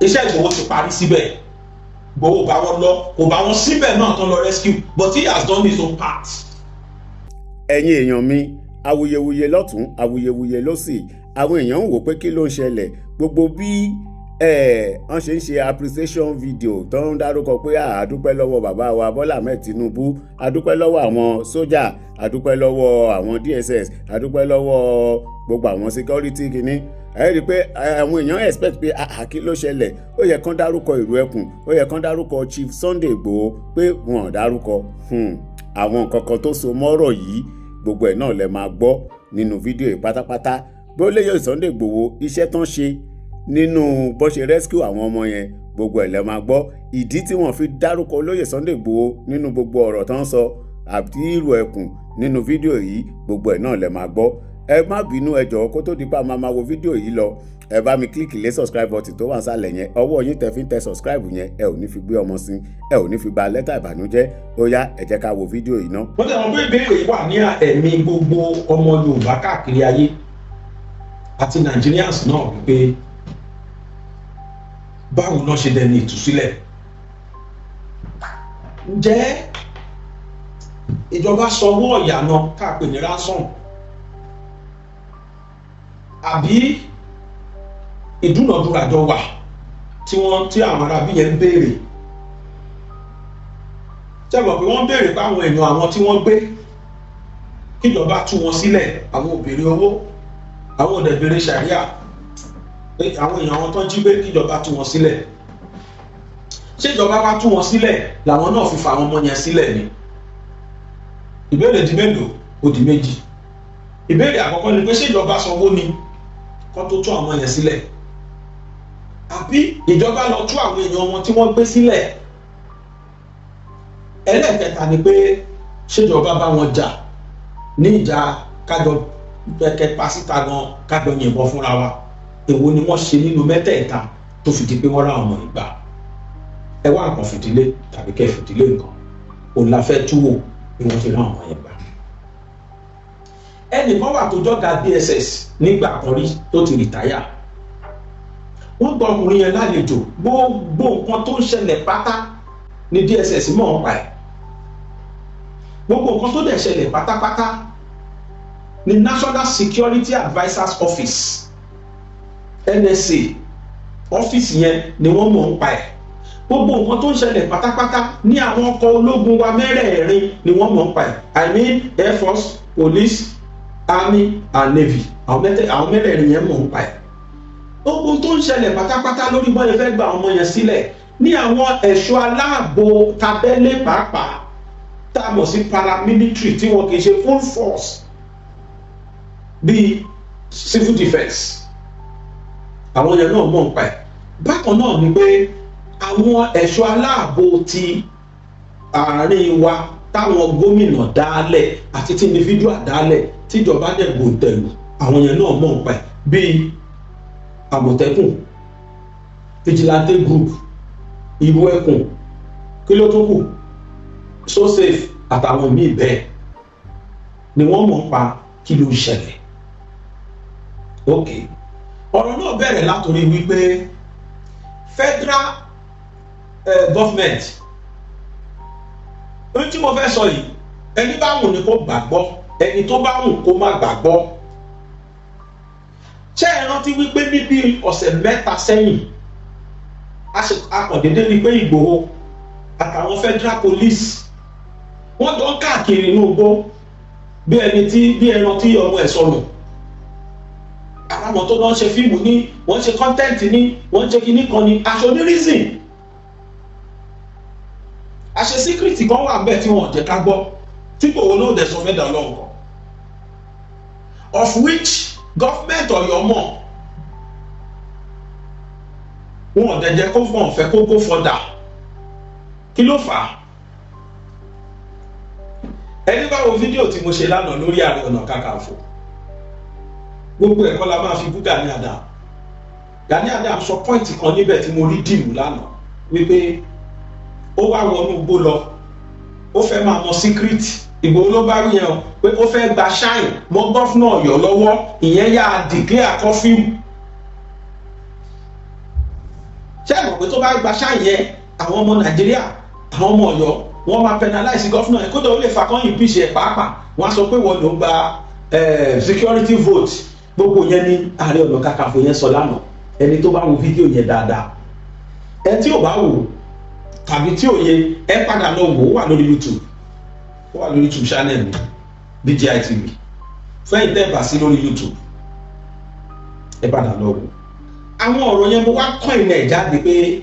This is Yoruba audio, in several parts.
Iṣẹ́ Ìgbòho ti parí síbẹ̀. Ìgbòho bá wọn lọ, kò bá wọn síbẹ̀ náà tán lọ rescue, but he has done his own part. Ẹ̀yin èèyàn mi, awuyewuye lọ́tún, awuyewuye lọ́sì, àwọn èèyàn ń wò pé kí ló ń ṣẹlẹ̀. Gbogbo bí wọ́n ṣe ń ṣe appreciation video tó ń dárúkọ pé a dúpẹ́ lọ́wọ́ bàbá wa Bọ́lá Ahmed Tinubu, a dúpẹ́ lọ́wọ́ àwọn sójà, a dúpẹ́ lọ́wọ́ àwọn DSS, a dúpẹ́ lọ́wọ́ gbogbo àwọn security kìíní. Ẹ rí i pé àwọn èèyàn expect pé kí ló ṣẹlẹ̀? Ó yẹ kán dárúkọ Ìrù Ẹkùn, ó yẹ kán dárúkọ Chief Sunday Igboho, pé wọn ò dárúkọ àwọn nǹkan kan tó so mọ́rọ̀ yìí. Gbogbo ẹ̀ náà lẹ máa gbọ́ nínú fídíò yìí pátápátá, bí ó léyè Sunday Igboho, iṣẹ́ tán ṣe nínú bó ṣe rescue àwọn ọmọ yẹn, gbogbo ẹ̀ lẹ máa gbọ́. Ìdí tí wọ́n fi dárúkọ olóyè Sunday Igboho nínú gbogbo ọ̀rọ̀ tán sọ àti Ìrù Ẹkùn nínú fídíò yìí, gbogbo ẹ̀ náà lẹ máa gbọ́. Ẹ má bínú, ẹ jọ̀wọ́, kó tó di pa máa wo fídíò yìí lọ, ẹ bá mi click lé subscribe button tó wà nísàlẹ̀ yẹn. Ọwọ́ yín tẹ fi ń tẹ subscribe yẹn, ẹ ò ní fi gbé ọmọ sí, ẹ ò ní fi gba lẹ́tà ìbànújẹ́. Ó yá, ẹ jẹ́ ká wo fídíò yìí ná. Wọ́n tẹ̀ wọ́n pé ìbéèrè wà ní ẹ̀mí gbogbo ọmọ Yorùbá káàkiri ayé àti Nigerians náà wípé báwo náà ṣe dẹni ìtúsílẹ̀? Ǹjẹ́ ìjọba sanwó ọ̀yà náà ká pè ní ransom, àbí ìdúnàdúrà jọ wà tí wọ́n tí àwọn arábí yẹn ń béèrè? Ṣé mọ̀ pé wọ́n béèrè pé àwọn èèyàn àwọn tí wọ́n gbé, kíjọba tú wọn sílẹ̀, àwọn ò béèrè owó, àwọn ò dẹ̀ béèrè sàríà, pé àwọn èèyàn àwọn tó ń jí gbé, kíjọba tú wọn sílẹ̀. Ṣé ìjọba wá tú wọn sílẹ̀ làwọn náà fi fa àwọn ọmọ yẹn sílẹ̀ ni? Ìbéèrè di mélòó? Ó di méjì. Ìbéèrè àkọ́kọ́ ni pé ṣé ìjọba sanwó ni kó tó tú àwọn yẹn sílẹ̀, àbí ìjọba lọ tú àwọn èèyàn wọn tí wọ́n gbé sílẹ̀? Ẹlẹ́ẹ̀kẹta ni pé ṣéjọba bá wọn jà ní ìjà kájọ pẹkẹ pásítà gan, kájọ yìnbọn fúnra wa? Èwo ni wọ́n ṣe nínú mẹ́tẹ̀ẹ̀ta tó fi di pé wọ́n rá ọmọ ìgbà? Ẹ wá nǹkan fìdílé tàbí kẹ́ fìdílé nǹkan, òun la fẹ́ túwò bí wọ́n ṣe rá ọmọ yẹn gbà. Ẹnìkan wà tó jọ́gà DSS nígbà kan rí tó ti retire. Wọ́n gba ọkùnrin yẹn lálejò. Gbogbo nǹkan tó ń ṣẹlẹ̀ pátá ní DSS mọ̀ ń pa ẹ̀. Gbogbo nǹkan tó dẹ̀ ṣẹlẹ̀ pátápátá ní National Security Advisers Office, NSA ọ́fíìsì yẹn, ni wọ́n mọ̀ ń pa ẹ̀. Gbogbo nǹkan tó ń ṣẹlẹ̀ pátápátá ní àwọn ọkọ̀ ológun wa mẹ́rẹ̀ẹ̀rin ni wọ́n mọ̀ ń pa ẹ̀. I mean Air Force, Police, Army and Navy. Àwọn mẹ́rẹ̀ẹ̀rin yẹn mọ̀ ń pa ẹ̀. Gbogbo tó ń ṣẹlẹ̀ pátápátá lórí bọ́n yẹn fẹ́ gba àwọn ọmọ yẹn sílẹ̀ ní àwọn ẹ̀ṣọ́ aláàbò tabẹ́lé pàápàá tá a mọ̀ sí paramilitary, tí wọn kì í ṣe full force bíi civil defence, àwọn yẹn náà mọ̀ ń pa ẹ̀. Bákan náà ni pé àwọn ẹ̀ṣọ́ aláàbò ti àárín wa táwọn gómìnà dálẹ̀ àti tí individual dálẹ̀, tíjọba dẹ̀ gbòǹtẹ̀lù, àwọn yẹn náà mọ̀ ń pa ẹ̀, bíi Àmọ̀tẹ́kùn, vigilante group, Ìlú Ẹkùn, kí ló tó kù, So Safe àtàwọn míì bẹ́ẹ̀, ni wọ́n mọ̀ ń pa kí ló ń ṣẹlẹ̀. Ok, ọ̀rọ̀ náà bẹ̀rẹ̀ látòrí wípé federal government, ohun tí mo fẹ́ sọ yìí, ẹni bá wù ní kó gbàgbọ́, ẹni tó bá wù kó má gbàgbọ́. Ṣé ẹ rántí wípé níbi ọ̀sẹ̀ 3 sẹ́yìn, a kàn déédéé rí pé Ìgbòho àtàwọn federal police, wọ́n jọ ń káàkiri inú igbó bí ẹni tí bí ẹran tí ọmọ ẹ̀ sọnù? Àwọn tó lọ ń ṣe fíìmù ní, wọ́n ṣe content ní, wọ́n ṣe kinní kan ní aṣọ ní reason, àṣẹ secret kan wà bẹ́ẹ̀ tí wọ́n jẹ́ ká gbọ́, tí Ìgbòho náà dẹ̀ sọ fẹ́ dà lọ́hùn kan, of which government Ọ̀yọ́ mọ̀. Wọn ò dẹ̀ jẹ́ kó fọ́n fẹ́ kó go further. Kí ló fà á? Ẹni bá wo fídíò tí mo ṣe lánàá lórí Ààrẹ Ọ̀nà Kakanfò, gbogbo ẹ̀kọ́ la máa fi bú Gani Adams. Gani Adams sọ point kan níbẹ̀ tí mo rí dìmú lánàá wípé ó wá wọnú igbó lọ, ó fẹ́ máa mọ secret. Ìgbòho ló bá rí yẹn o, pé ó fẹ́ gba shine mọ́ governor Ọ̀yọ́ lọ́wọ́, ìyẹn yá declare curfew. Ṣé ẹ mọ̀ pé tó bá gba shine yẹn, àwọn ọmọ Nàìjíríà, àwọn ọmọ Ọ̀yọ́, wọ́n máa penalize governor yẹn? Kódà ó lè fa kán impeach ẹ̀ pàápàá. Wọ́n á sọ pé wọ́n ló ń gba security vote. Gbogbo yẹn ní Ààrẹ Ọ̀nà Kakanfò yẹn sọ lánàá. Ẹni tó bá wo fídíò yẹn dáadáa, ẹ tí ò bá wò tàbí tí ò yé, ẹ padà lọ wò ó. Wà lórí YouTube, ó wà lórí YouTube channel mi, BGI TV. Fẹ́yìn tẹ́ bá sí lórí YouTube, ẹ padà lọ wò àwọn ọ̀rọ̀ yẹn. Mo wá kọ́ ìrìn ẹ̀ jáde pé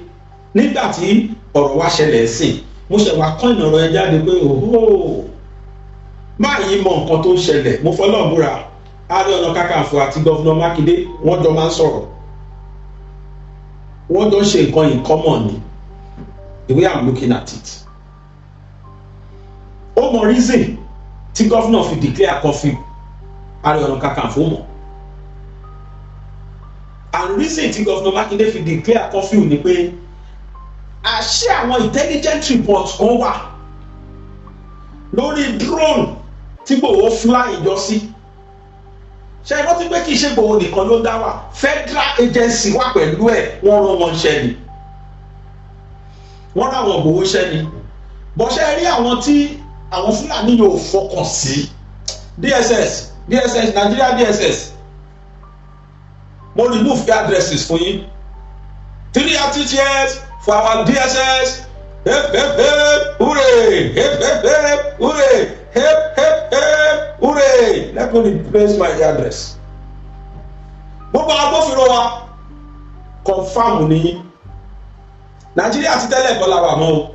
nígbà tí ọ̀rọ̀ wa ṣẹlẹ̀ sí, mo ṣẹ̀ wá kọ́ ìrìn ọ̀rọ̀ yẹn jáde pé òhó máa yí mọ nǹkan tó ń ṣẹlẹ̀. Mo fọlọ́run búra, Ààrẹ Ọ̀nà Kakanfò àti Governor Mákindé, wọ́n jọ máa ń sọ̀rọ̀, wọ́n jọ ń ṣe nǹkan in common ni. The way I'm looking at it, ó mọ reason tí governor fi declare curfew. Ààrẹ Ọ̀nà Kakanfò mọ̀. And reason tí Governor Mákindé fi declare curfew ni pé àṣé àwọn intelligent report kan wà lórí drone tí Ìgbòho fly jọ sí. Ṣe é rántí pé kì í ṣe Ìgbòho nìkan ló dá wà? Federal agency wà pẹ̀lú ẹ̀. Wọ́n rán wọn ṣẹ́ ni, wọ́n rán àwọn Ìgbòho ṣẹ́ ni. Bọ́sẹ̀ rí àwọn tí àwọn Fúlàní yóò fọkàn sí, DSS, DSS, Nigeria DSS. Mo remove addresses fún yín. Three RTTS for our DSS. Hip hip hip hooray, hip hip hip hooray, hip hip hip hooray. Let me replace my address. Gbogbo agbófinró wa, confam ní Nàìjíríà ti tẹ́lẹ̀ kọ́ la wà mọ́ o.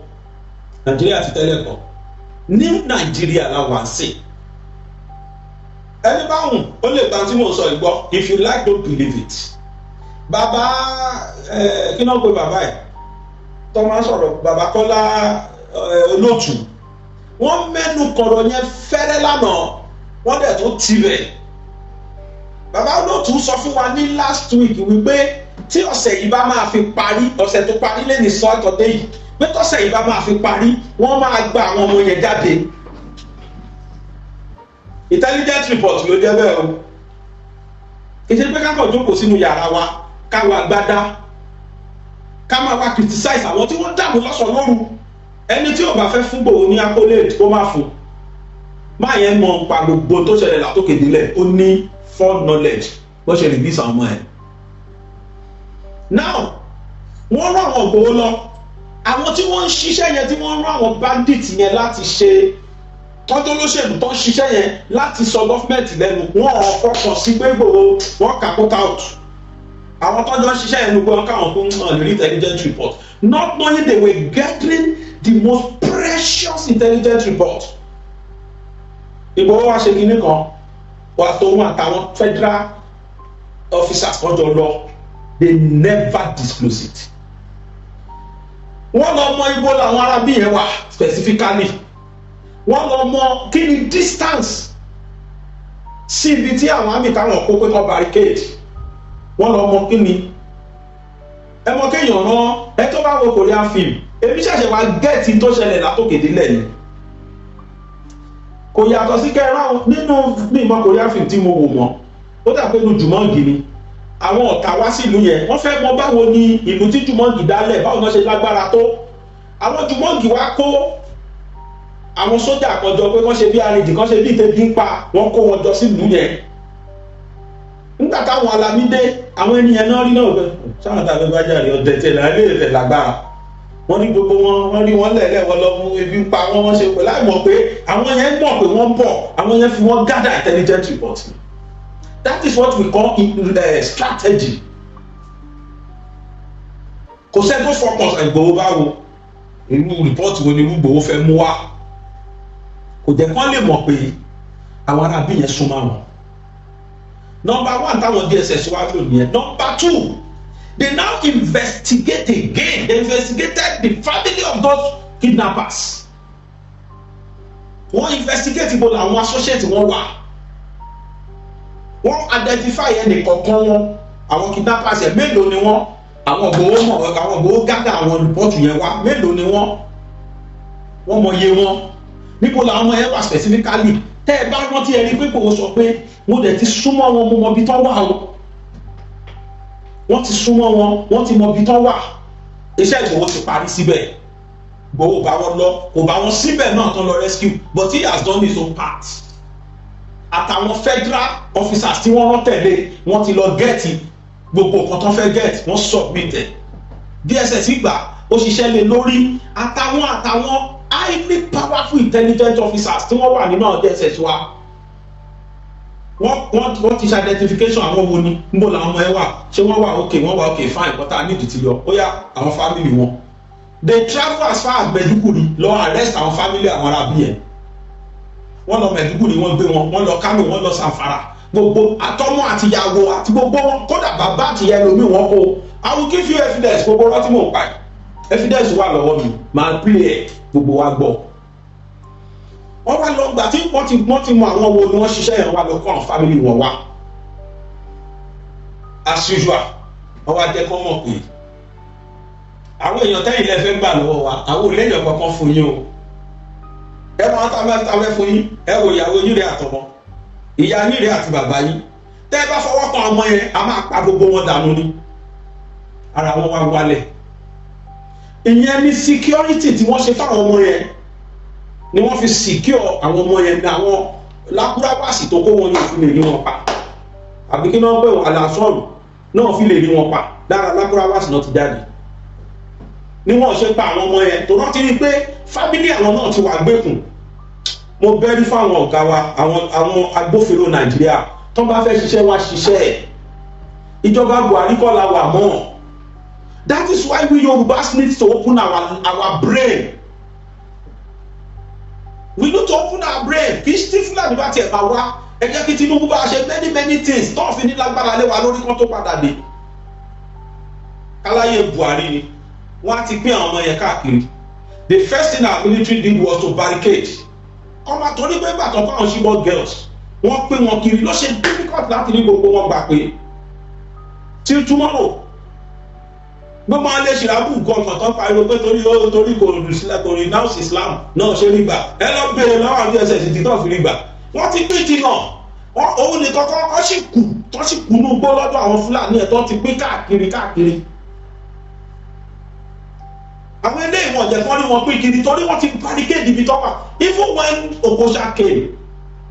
Nàìjíríà ti tẹ́lẹ̀ kọ́, ní Nàìjíríà la wà sí. Ẹni bá wùn, ó lè gba tí mò ń sọ ìgbọ́. If you like, don't believe it. Bàbá ẹ, kí náà pé bàbá ẹ tó máa ń sọ̀rọ̀, bàbá Kọ́lá Olóòtú, wọ́n mẹ́nu kọ̀rọ̀ yẹn fẹ́rẹ́ lánàá, wọ́n dẹ̀ tó tirẹ̀. Bàbá Olóòtú sọ fún wa ní last week wípé tí ọ̀sẹ̀ yìí bá máa fi parí, ọ̀sẹ̀ tó parí lẹ́ni Saturday yìí, pé tọ́sẹ̀ yìí bá máa fi parí, wọ́n máa gba àwọn ọmọ yẹn jáde. Intelligent report ló jẹ́ bẹ́ẹ̀ o. Kì í ṣe pé ká kàn jókòó sínú yàrá wa, káwa gbádá, ká máa wá criticize àwọn tí wọ́n dààmú lọ́sàn-án lóru. Ẹni tí ò bá fẹ́ fún Ìgbòho ní accolade, kó má fún. Máa yẹn mọ̀ nípa gbogbo tó ṣẹlẹ̀ látòkè délẹ̀. Ó ní full knowledge bó ṣe release àwọn ọmọ ẹ̀. Now, wọ́n rán àwọn Ìgbòho lọ. Àwọn tí wọ́n ń ṣiṣẹ́ yẹn, tí wọ́n rán àwọn bandit yẹn láti ṣe tọ́jú olóṣèlú tó ń ṣiṣẹ́ yẹn láti sọ government lẹ́nu, wọ́n ò fọkàn sí pé Ìgbòho wọ́n kà put out. Àwọn tọ́jú ń ṣiṣẹ́ yẹn gbogbo káwọn fún lórí intelligent report, not knowing they were gathering the most precious intelligent report. Ìgbòho wá ṣe kinní kan wà tó wọn àtàwọn federal officers kan jọ lọ. They never disclose it. Wọ́n lọ mọ ibo làwọn arábí yẹn wà specifically. Wọ́n lọ mọ kí ni distance sí ibi tí àwọn àmì táwọn kó pé kọ́ barricade. Wọ́n lọ mọ kí ni. Ẹ mọ kéèyàn rán ẹ tó bá wo Korean film. Èmi ṣẹ̀ṣẹ̀ wá get tó ṣẹlẹ̀ látòkè délẹ̀ ni. Kò yàtọ̀ sí kẹrán nínú mímọ Korean film tí mo wò mọ́. Ó dà pé inú Jùmọ̀ǹgì ni àwọn ọ̀tá wá sí ìlú yẹn. Wọ́n fẹ́ mọ báwo ni ìlú tí Jùmọ̀ǹgì dálẹ̀, báwo náà ṣe lágbára tó. Àwọn Jùmọ̀ǹgì wá kó àwọn sójà kan jọ pé kán ṣe bí arìndì, kán ṣe bí ìtẹ́bí ń pa. Wọ́n kó wọn jọ sí ìlú yẹn. Nígbà táwọn alamí dé, àwọn ènìyàn náà rí náà pé sáwọn tàbí bá jáde ọ̀dẹ̀ tẹ̀ náà lè tẹ̀ lágbára. Wọ́n ní gbogbo wọn, wọ́n rí wọn lẹ̀lẹ̀, wọ́n lọ mú ebi ń pa wọ́n. Wọ́n ṣe pé láì mọ̀ pé àwọn yẹn mọ̀ pé wọ́n bọ̀, àwọn yẹn fi wọ́n gather intelligent report. That is what we call strategy. Kò sẹ́ni tó fọkàn Ìgbòho. Báwo, irú report wo ni irú Ìgbòho fẹ́ mú wá? Kò jẹ́ kán lè mọ̀ pé àwọn arábí yẹn súnmọ́ àwọn. Number one táwọn DSS wá lò nìyẹn. Number two, they now investigate again. They investigated the family of those kidnappers. Wọ́n investigate ibo làwọn associate wọn wà. Wọ́n identify ẹnì kọ̀ọ̀kan wọn. Àwọn kidnappers yẹn, mélòó ni wọ́n? Àwọn Ìgbòho mọ̀. Àwọn Ìgbòho gather àwọn report yẹn wá. Mélòó ni wọ́n? Wọ́n mọ iye wọn. Níbo làwọn ọmọ yẹn wà specifically? Tẹ́ ẹ bá rántí, ẹ rí pé kò sọ pé wọ́n dẹ̀ ti súnmọ́ wọn, mo mọ ibi tán wà o. Wọ́n ti súnmọ́ wọn, wọ́n ti mọ ibi tán wà. Iṣẹ́ Ìgbòho ti parí síbẹ̀. Ìgbòho bá wọn lọ, kò bá wọn síbẹ̀ náà tán lọ rescue, but he has done his own part. Àtàwọn federal officers tí wọ́n rán tẹ̀lé, wọ́n ti lọ get gbogbo nǹkan tó fẹ́ get, wọ́n submit ẹ̀. DSS gbà, ó ṣiṣẹ́ lé lórí, àtàwọn highly powerful intelligent officers tí wọ́n wà nínú àwọn DSS wa. Wọ́n ti ṣe identification àwọn wo ni, níbo làwọn ọmọ ẹ wà, ṣé wọ́n wà okay? Wọ́n wà okay, fine. But I need ti yọ ó yá àwọn family wọn. They travel as far as Maiduguri lọ arrest àwọn family àwọn arábí yẹn. Wọ́n lọ Maiduguri, wọ́n gbé wọn. Wọ́n lọ Kano, wọ́n lọ Zamfara, gbogbo àtọmọ àtìyàwó àti gbogbo wọn, kódà bàbá àtìyà ẹlòmíì wọn kó. I will give you evidence. Gbogbo ọ̀rọ̀ tí mò ń pa yìí, evidence wà lọ́wọ́ mi, máa play ẹ̀, gbogbo wa gbọ́. Wọ́n wá lọ gbà tí wọ́n ti mọ àwọn wo ni wọ́n ṣiṣẹ́ yẹn, wá lọ kó àwọn family wọn wá. As usual, wọ́n wá jẹ́ kó mọ̀ pé àwọn èèyàn tẹ́yìn lẹ fẹ́ gbà lọ́wọ́ wa, àwọn ò lẹ́yìn kankan fún yín o. Ẹ máa tá a fẹ́ fún yín. Ẹ wo ìyàwó yín rẹ̀, àtọmọ ìyá yín rẹ̀ àti bàbá yín. Tẹ́ ẹ bá fọwọ́ kan ọmọ yẹn, a máa pa gbogbo wọn dànù ni. Ara wọn wá wálẹ̀. Ìyẹn ní security tí wọ́n ṣe fáwọn ọmọ yẹn ni wọ́n fi secure àwọn ọmọ yẹn ní àwọn lákúráwàsì tó kó wọn ní òfin lè rí wọn pa, àbí kí náà pé àlàsọ́ọ̀rù náà fi lè rí wọn pa. Lára lákúráwàsì náà ti jáde ni wọ́n ṣe pa àwọn ọmọ yẹn, tó rántí rí pé family àwọn náà ti wà gbẹ́kùn. Mo bẹ́rí fáwọn ọ̀gá wa, àwọn agbófinró Nàìjíríà, tó bá fẹ́ ṣiṣẹ́, wá ṣiṣẹ́ ẹ̀. Ìjọba Buhari kọ́ la wà mọ́. That is why we Yorùbás need to open our brain. We need to open our brain. Kì í tí Fúlàní bá tiẹ̀ bá wá, ẹ jẹ́ kí Tinubu bá ṣe many many things tó fi ní lágbára lé wa lórí kan tó padà dé. Káláyé Buhari ni wọ́n á ti pín àwọn ọmọ yẹn káàkiri. The first thing our military did was to barricade kọ́má, torí pé gbàtọ́ fáwọn Chibok girls, wọ́n pín wọn kiri, ló ṣe difficult láti ní gbogbo wọn gbà pé till tomorrow. Gbogbo àwọn iléeṣẹ́ nǹkan kan tó pariwo pé torí ó torí kò renounce Islam náà ṣe rí gbà. Ẹ lọ béèrè lọ́wọ́ àwọn DSS tí tó fi rí gbà. Wọ́n ti pín ti náà, òun ní kọ́kọ́ wọ́n sì kù tó sì kú ní gbó lọ́dọ̀ àwọn Fúlàní ẹ̀ tó ti pín káàkiri káàkiri. Àwọn eléyìí, wọn jẹ́ kí wọ́n ní wọn pín kiri torí wọ́n ti barricade ibi tó wà. Even when Okocha came,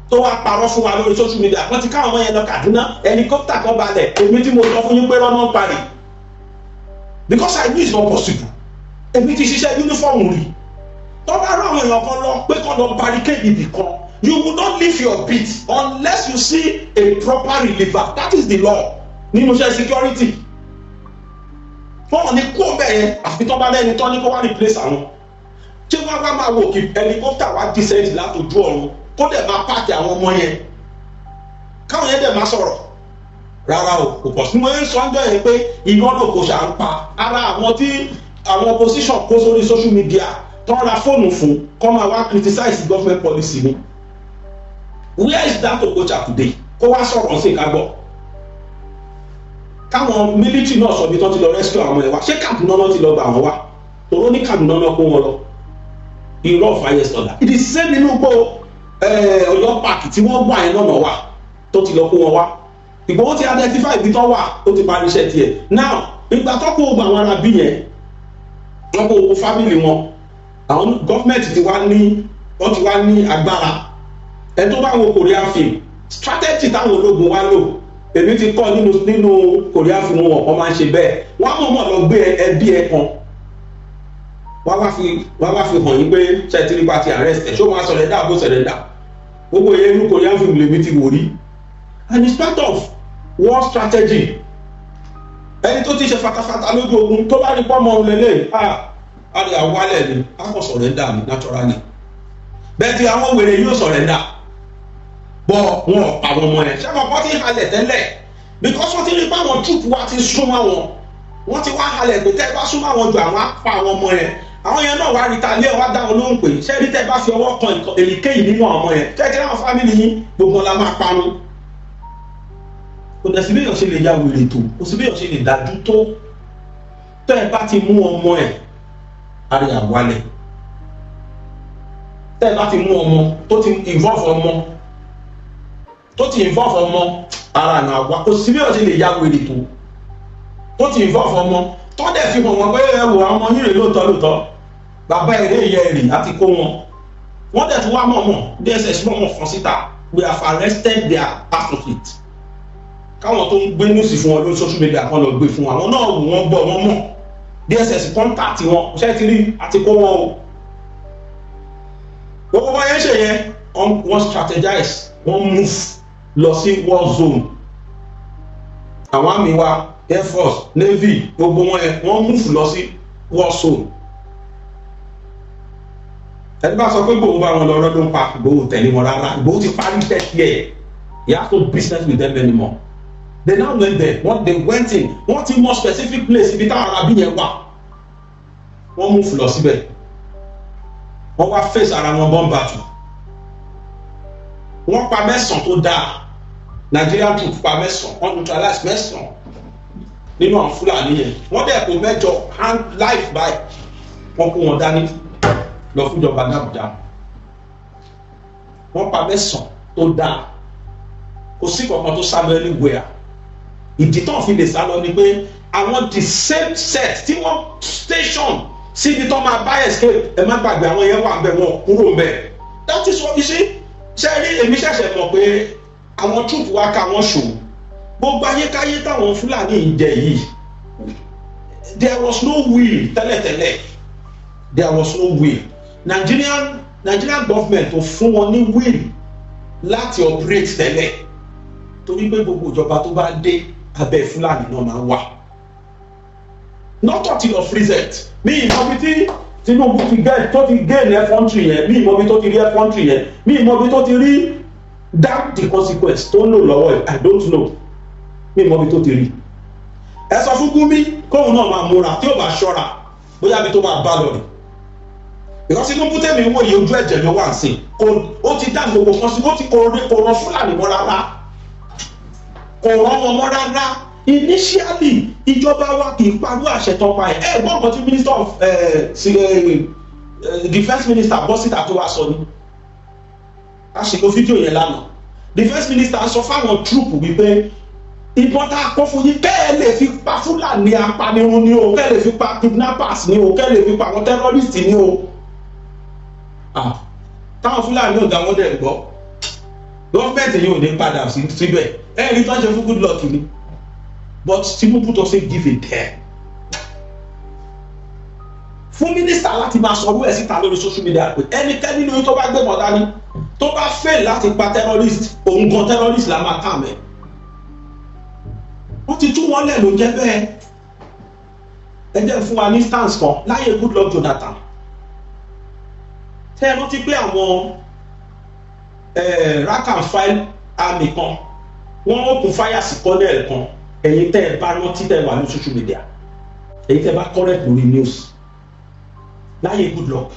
tó wá parọ́ fún wa lórí social media, wọ́n ti káwọn ọmọ yẹn lọ Kaduna, helicopter kan balẹ̀. Èmi tí mo sọ fún yín pé rọ́nà parí, because I knew it's not possible. Èmi ti ṣiṣẹ́ uniform rí. Tó bá rán àwọn èèyàn kan lọ pé kán lọ barricade ibì kan, you will not leave your beat unless you see a proper reliever. That is the law nínú iṣẹ́ security. Wọn ò ní kú ọbẹ̀ yẹn àfi tó bá lẹ́ni tó ní kó wá replace àwọn. Ṣé wọ́n wá máa wò kí helicopter wá descend látòjú ọ̀run, kó dẹ̀ máa park àwọn ọmọ yẹn, káwọn yẹn dẹ̀ máa sọ̀rọ̀? Rárá o, kò pọ̀ sí. Mo ń sọ ọjọ́ yẹn pé iná ló kò ṣà ń pa ara àwọn tí àwọn opposition kó sórí social media tó ń ra fóònù fún kó máa wá criticize government policy ni. Where is that Okocha today? Kó wá sọ̀rọ̀ sí ká gbọ́. Káwọn military náà sọ bí tó ti lọ rescue àwọn ẹ̀ wá. Ṣé Kaduna náà ti lọ gbà wọ́n wá? Tòró ní Kaduna náà kó wọn lọ. Irọ́ of highest order. It is same nínú gbó Ọ̀yọ́ park tí wọ́n gbà yẹn náà wà tó ti lọ kó wọn wá. Ìgbòho ti identify ibi tó wà, ó ti parí iṣẹ́ tiẹ̀. Now, ìgbà tó kó gbogbo àwọn ará bí yẹn, wọ́n kó gbogbo family wọn, àwọn gọ́ọ̀mẹ̀ntì ti wá ní, wọ́n ti wá ní agbára. Ẹ tó bá wo Korean film, strategy táwọn ológun wá lò, èmi ti kọ́ nínú Korean film wọn, wọ́n máa ń ṣe bẹ́ẹ̀. Wọ́n á mọ̀ọ́mọ̀ lọ gbé ẹbí ẹ kan, wọ́n wá fi hàn yín pé ṣètìlípa ti arrest ẹ̀, ṣó máa surrender bó surrender. Gbogbo yẹn inú Korean film lèmi ti wò rí, and it's part of war strategy. Ẹni tó ti ṣe fatafata lójú ogun, tó bá rí pọ́nmọ́ òun lélẹ̀, ah, á rí àwálẹ̀ ni, á kò surrender ni naturally. Bẹ́ẹ̀ tí àwọn wèrè yóò surrender bọ́, wọn ò pa àwọn ọmọ yẹn. Ṣé àwọn kan ti halẹ̀ tẹ́lẹ̀? Because wọ́n ti rí pé àwọn troop wa ti súnmọ́ wọn, wọ́n ti wá halẹ̀ pé tẹ́ ẹ bá súnmọ́ àwọn ju, àwọn á pa àwọn ọmọ yẹn. Àwọn yẹn náà wá retaliate, wá dá wọn lóhùn pé ṣé rí, tẹ́ ẹ bá fi ọwọ́ kan èyíkéyìí nínú àwọn ọmọ yẹn, tẹ́ ẹ ti ráwọn family yín, gbogbo la máa parun. Kò dẹ̀ sí bí èèyàn ṣe lè ya wèrè tó, kò sí bí èèyàn ṣe lè dájú tó. Tẹ́ ẹ bá ti mú ọmọ ẹ̀, àrí àwálẹ̀. Tẹ́ ẹ bá ti mú ọmọ tó ti involve ọmọ, tó ti involve ọmọ, ara àná àwa. Kò sí bí èèyàn ṣe lè ya wèrè tó, tó ti involve ọmọ. Tọ́dẹ̀ fi hàn wọ́n pé ẹ wò, àwọn ọmọ yìí rè lóòótọ́ lóòótọ́, bàbá èrè ìyá èrè àti kó wọn. Wọ́n dẹ̀ tún wá mọ̀mọ́ DSS mọ̀mọ́ fọ́n síta, "We have arrested their associate." Káwọn tó ń gbé news fún wọn lórí social media kan lọ gbé fún wọn, àwọn náà wò, wọ́n gbọ́, wọ́n mọ̀. DSS contact wọn, ṣé ti rí àti kó wọn o. Gbogbo wọn yẹn ṣe yẹn, wọ́n strategize, wọ́n move lọ sí war zone. Àwọn army wa, air force, navy, gbogbo wọn yẹn, wọ́n move lọ sí war zone. Ẹni bá sọ pé Ìgbòho bá wọn lọ rọ́ ló ń pa. Ìgbòho tẹ̀lé wọn rárá. Ìgbòho ti parí iṣẹ́ tiẹ̀. He has no business with them anymore. They now went there. Wọ́n, they went in. Wọ́n ti mọ specific place ibi táwọn arábí yẹn wà. Wọ́n move lọ síbẹ̀, wọ́n wá face ara wọn, bomb battle. Wọ́n pa mẹ́sàn-án tó dáa. Nigerian troops pa mẹ́sàn-án, wọ́n neutralize mẹ́sàn-án nínú àwọn Fúlàní yẹn. Wọ́n dẹ̀ kó mẹ́jọ hand life by, wọ́n kó wọn dání lọ fún ìjọba ní Àbújá. Wọ́n pa mẹ́sàn-án tó dáa, kò sí kankan tó sá lọ anywhere. Ìdí tó fi lè sá lọ ni pé àwọn the same set tí wọ́n station síbi tó máa bá escape. Ẹ má gbàgbé, àwọn yẹn wà ń bẹ, wọn kúrò ń bẹ. That is what you see. Ṣe rí, èmi ṣẹ̀ṣẹ̀ mọ̀ pé àwọn troop wa ká wọn ṣòwò. Gbogbo ayékáyé táwọn Fúlàní yìí jẹ yìí, there was no will tẹ́lẹ̀tẹ́lẹ̀. There was no will. Nigerian government ò fún wọn ní will láti operate tẹ́lẹ̀, torí pé gbogbo ìjọba tó bá dé, abẹ́ Fúlàní náà máa ń wà. Not until of recent. Mi ìmọ̀ bí tí Tinubu ti get tó ti gain effrontery yẹn, mi ìmọ̀ bí tó ti rí effrontery yẹn, mi ìmọ̀ bí tó ti rí that the consequence tó ń lò lọ́wọ́ ẹ̀. I don't know. Mi ìmọ̀ bí tó ti rí. Ẹ sọ fún Gumi kóun náà máa múra. Tí ó bá ṣọ́ra, bóyá bí tó máa bá lọ rè, because Tinubu tẹ̀mí wò yìí, ojú ẹ̀jẹ̀ ló wà ń sìn. Kò ó ti dá gbogbo kan sí, ó ti kò rán Fúlàní mọ́ rárá, kò rán wọn mọ́ rárá. Initially, ìjọba wa kì í parú àṣẹ tán pa ẹ̀. Ẹ gbọ́ nǹkan tí minister of defence minister bọ́ síta tó wá sọ ni. A ṣe lo fídíò yẹn lánàá. Defence minister sọ fáwọn troop wípé ìbọn tá a kó fún yín, kẹ́ ẹ lè fi pa Fúlàní apanirun ni o, kẹ́ ẹ lè fi pa kidnappers ni o, kẹ́ ẹ lè fi pa àwọn terrorists ni o. Táwọn Fúlàní ọ̀gá wọn dẹ̀ gbọ́, gọ́ọ̀mẹ̀ntì yìí ò ní padà síbẹ̀. Ẹ rí tó ń ṣe fún Goodluck ni. But Tinubu doesn't give a damn. Fún mínísítà láti máa sọ ẹ̀ síta lórí social media pé ẹnikẹ́ni nínú tó bá gbé mọ́ dání, tó bá fail láti pa terrorist, òun gan terrorist la máa kà mẹ́. Wọ́n ti tú wọn lẹ̀ ló jẹ́ bẹ́ẹ̀. Ẹ jẹ́ fún wa ní stance kan láyé Goodluck Jonathan. Tẹ́ ẹ rántí pé àwọn rank and file army kan, wọ́n open fire sí colonel kan? Ẹ̀yin tẹ́ ẹ bá rántí, tẹ́ ẹ wà ní social media, ẹ̀yin tẹ́ ẹ bá correct lórí news láyé Goodluck,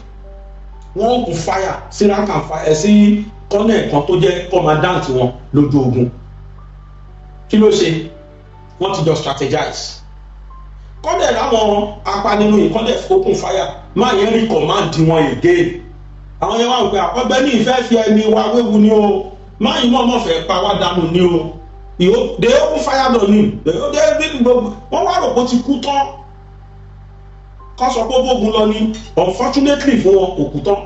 wọ́n open fire sí rank and file, sí colonel kan tó jẹ́ commandant wọn lójú ogun. Kí ló ṣe? Wọ́n ti jọ strategize. Kọ́dẹ̀ láwọn apanirun yìí, kọ́dẹ̀ open fire, máa yẹn rí command wọn again. Àwọn yẹn wà wípé ọgbẹ́ni ìfẹ́ fi ẹni wa wéwu ni o, máa yìí mọ̀ mọ̀ fẹ́ pa wá dànù ni o. They open fire on him. Wọ́n wá rò pé ó ti kú tán, kọ́ sọ pé ó bógun lọ ni. Unfortunately fún wọn, kò kú tán.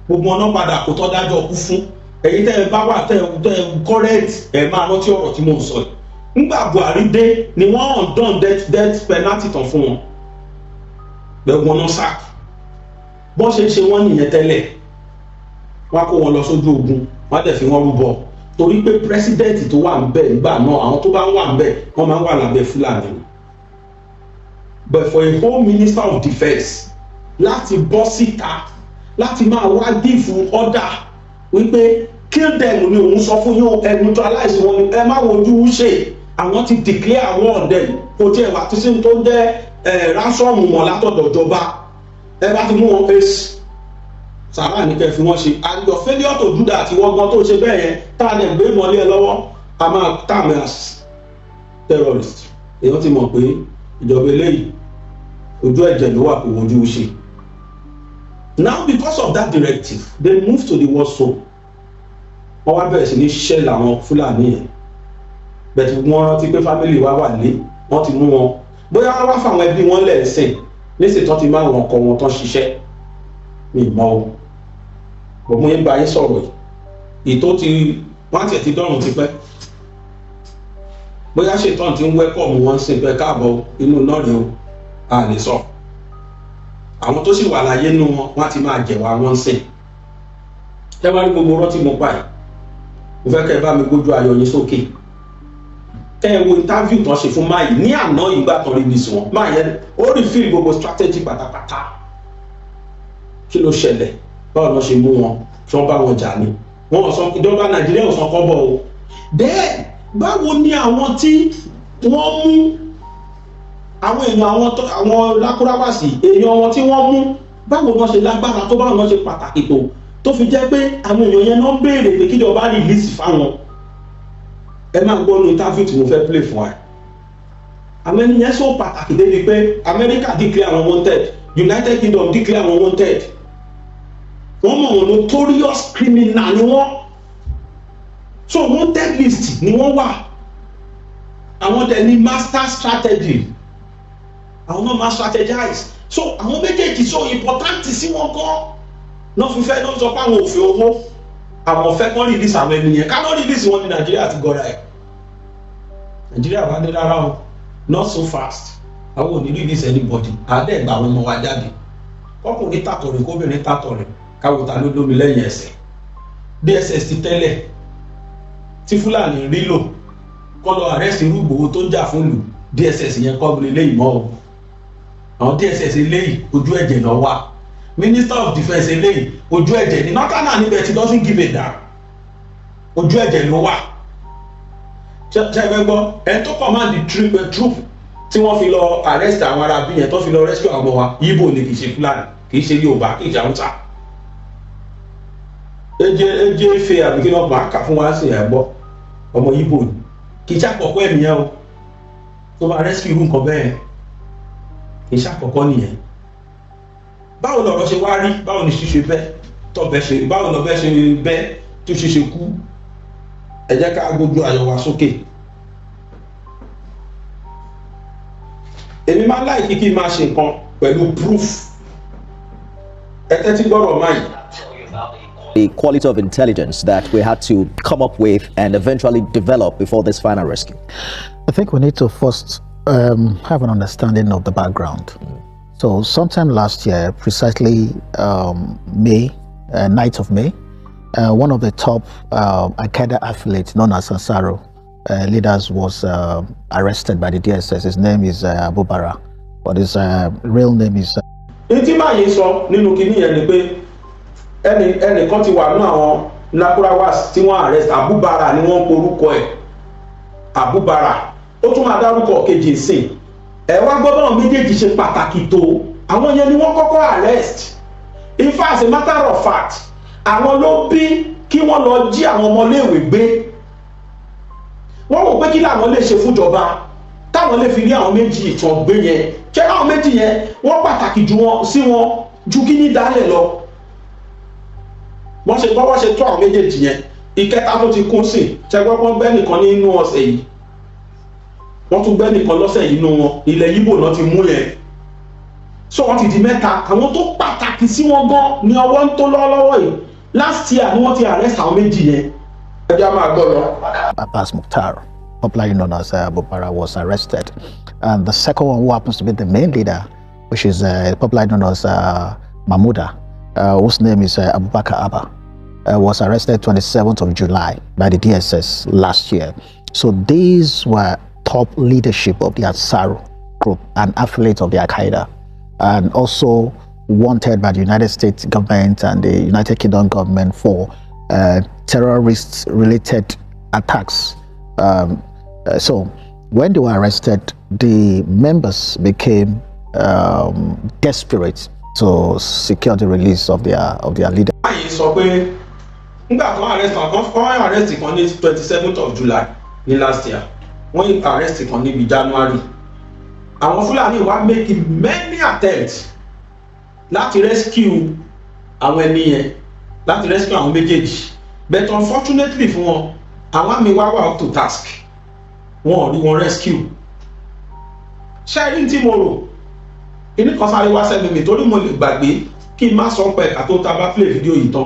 Gbogbo ọ̀nà padà kò tọ́ dájọ́ kú fún. Ẹ̀yin tẹ́ ẹ bá wà, tẹ́ ẹ correct, ẹ máa rántí ọ̀rọ̀ tí mò ń sọ yìí. Ńgbà Buhari dé ni wọ́n undone death penalty tán fún wọn. Bẹ́ẹ̀ wọn náà sack. Bọ́n ṣe ń ṣe wọ́n nìyẹn tẹ́lẹ̀. Wọ́n á kó wọn lọ sójú ogun, wọ́n á dẹ̀ fi wọ́n rúbọ, torí pé president tó wà ń bẹ̀ nígbà náà, àwọn tó bá ń wà ń bẹ̀, wọ́n máa ń wà lábẹ́ Fúlàní ni. But for a whole minister of defence láti bọ́ síta láti máa wá give order wípé kill them ni òun sọ fún yín, ẹ neutralize wọn ni, ẹ má wojú ṣe, àwọn ti declare war on them, kò tiẹ̀ wá tí sí tó ń jẹ́ ransom mọ̀ látọ̀dọ̀ ìjọba, ẹ bá ti mú wọn, ace sàrà ní kẹ́ fi wọ́n ṣe. And your failure to do that, ìwọ gan tó ṣe bẹ́ẹ̀ yẹn, tá a lè gbé mọ́lé ẹ lọ́wọ́, a máa tag ẹ as terrorist. Èèyàn ti mọ̀ pé ìjọba eléyìí, ojú ẹ̀jẹ̀ ló wà, kò wojú ṣe. Now, because of that directive, they moved to the war zone. Wọ́n wá bẹ̀rẹ̀ sí ní ṣẹ́ làwọn Fúlàní yẹn bẹ̀tù. Wọ́n rántí pé family wa wà lé, wọ́n ti mú wọn. Bóyá wọ́n wá fáwọn ẹbí wọn lẹ̀ ń sìn nísìnyí tán ti máa wọn ọkọ wọn tán ṣiṣẹ́, mi mọ́ o. Bọ̀ mo yẹn bá yín sọ̀rọ̀ yìí, ìtó ti wọ́n tiẹ̀ ti dọ́rùn tipẹ́. Bóyá ṣètọ́n ti ń welcome wọn sìn pé káàbọ̀ inú náà rèé o, a lè sọ. Àwọn tó sì wà láyé nú wọn, wọ́n á ti máa jẹ̀wọ́ àwọn sìn. Ẹ wá rí gbogbo rọ́tí mo pa yìí, mo fẹ́ kẹ́ ẹ bá mi gbójú ayọ̀ yín sókè, kẹ́ ẹ wo interview tán ṣe fún máyì ní àná ìgbà tán release wọn. Máyì yẹn ó reveal gbogbo strategy pátápátá. Kí ló ṣẹlẹ̀? Báwo ló ṣe mú wọn? Tí wọ́n bá wọn jà ní wọn sọ ìjọba Nàìjíríà ò san kọ́bọ̀ o. Then báwo ni àwọn tí wọ́n mú, àwọn èèyàn, àwọn tó àwọn Lákúráwàsì, èèyàn wọn tí wọ́n mú, báwo wọ́n ṣe lágbára tó? Báwo wọ́n ṣe pàtàkì tó, tó fi jẹ́ pé àwọn èèyàn yẹn náà ń béèrè pé kíjọba release fáwọn? Ẹ máa gbọ́ nu interview tí mo fẹ́ play fún wa. Àwọn ẹni yẹn sọ pàtàkì débi pé America declare àwọn wanted, United Kingdom declare àwọn wanted. Wọ́n mọ̀ wọn, notorious criminal ni wọ́n, so wanted list ni wọ́n wà. Àwọn dẹ̀ ní master strategy, àwọn náà máa strategize. So àwọn méjèèjì so important sí wọn gan náà fi fẹ́ náà sọ pé àwọn òfin owó àwọn fẹ́ kán release àwọn ènìyàn. Ká ló release wọn ní Nàìjíríà ti gọra ẹ̀. Nàìjíríà bá ní rárá o, not so fast, àwọn ò ní release anybody. Àdẹ́gbà àwọn ọmọ wa jáde, kọkùnrin tàtọ̀rìn, kóbìnrin tàtọ̀rìn, káwọ́ ta ló lómi lẹ́yìn ẹsẹ̀. DSS ti tẹ́lẹ̀ tí Fúlàní rí lò kọ́ lọ arrest irú Ìgbòho tó ń jà fún ìlú, DSS yẹn kọ́ lè léyìí mọ́ o. Àwọn DSS eléyìí, ojú ẹ̀jẹ̀ lọ wà. Minister of Defence eléyìí, ojú ẹ̀jẹ̀ ní northern níbẹ̀ tí doesn't give a damn, ojú ẹ̀jẹ̀ ló wà. Ṣe é fẹ́ gbọ́? Ẹni tó command the troop tí wọ́n fi lọ arrest àwọn ará bí yẹn, tó fi lọ rescue àwọn ọmọ wa, Yíbò ni, kì í ṣe Fúlàní, kì í ṣe Yorùbá, kì í ṣe Haúsá. Eje eje efe àbí kí wọ́n máa kà fún wa sí ẹ̀ gbọ́, ọmọ Yíbò ni. Kì í ṣàkọ́kọ́ ẹ̀ nìyẹn o tó bá rescue irú nǹkan bẹ́ẹ̀, kì í ṣàkọ́kọ́ nìyẹn. Báwo lọ̀rọ̀ ṣe wá rí? Báwo ni ṣíṣe bẹ́ tọ́bẹ̀ ṣe? Báwo lọ́bẹ̀ ṣe bẹ́ tó ṣe ṣe kú? Ẹ jẹ́ ká gbójú ayọ̀ wa sókè. Èmi máa like kí n máa ṣe nǹkan pẹ̀lú proof. Ẹ tẹ́tí gbọ́rọ̀ máa yìí. The quality of intelligence that we had to come up with and eventually develop before this final rescue? I think we need to first have an understanding of the background. So sometime last year, precisely May, 9th of May, one of the top Al-Qaeda affiliates known as Ansaru leaders was arrested by the DSS. His name is Abu Bara, but his real name is Ní tí máa yìí sọ nínú kinní yẹn ni pé ẹnìkan ti wà nínú àwọn Lakurawas tí wọ́n arrest, Abubara ni wọ́n ń porúkọ ẹ̀, Abubara. Ó tún máa dárúkọ kejì sìn. Ẹ wá gbọ́ báwọn méjèèjì ṣe pàtàkì tó. Àwọn yẹn ni wọ́n kọ́kọ́ arrest. In fact, as a matter of fact, àwọn ló bí kí wọ́n lọ jí àwọn ọmọléèwé gbé. Wọ́n wò pé kí làwọn lè ṣe fúnjọba táwọn lè fi rí àwọn méjì ìtàn gbé yẹn. Ṣé àwọn méjì yẹn, wọ́n pàtàkì ju wọn sí wọn ju kí ní dálẹ̀ lọ. Wọ́n ṣe gbọ́, wọ́n ṣe tó àwọn méjèèjì yẹn. Ìkẹta tó ti kún sí ṣẹgbọ́n, wọ́n gbẹ́ nìkan nínú ọ̀sẹ̀ yìí, wọ́n tún gbẹ́ nìkan lọ́sẹ̀ yìí nínú wọn. Ilẹ̀ Yíbò náà ti mú yẹn, so wọ́n ti di mẹ́ta. Àwọn tó pàtàkì sí wọn gan ni ọwọ́ ń tó lọ́wọ́lọ́wọ́ yìí. Last year ni wọ́n ti arrest àwọn méjì yẹn. Ẹ jẹ́ á máa gbọ́ lọ. Abbas Mukhtar, popularly known as Abu Bara, was arrested. And the second one, who happens to be the main leader, which is popularly known as Mahmuda, whose name is Abubakar Abba, was arrested 27th of July by the DSS last year. So these were top leadership of the Ansaru group and affiliate of the Al Qaeda, and also wanted by the United States government and the United Kingdom government for terrorist-related attacks. So when they were arrested, the members became desperate to secure the release of their leader. Báyìí sọ pé nígbà tó arrest kan, wọ́n arrest kan ní 27th of July ní last year, wọ́n arrest kan níbi January. Àwọn Fúlàní wá make many attempts láti rescue àwọn ẹni yẹn, láti rescue àwọn méjèèjì, but unfortunately fún wọn, àwọn army wá wà up to task, wọn ò rí wọn rescue. Ṣẹ́rí tí mo rò, kíní kan sáré wá sẹ́mi mi torí mo lè gbàgbé kí n má sọ pé ẹ̀ka tó ta bá play fídíò yìí tán.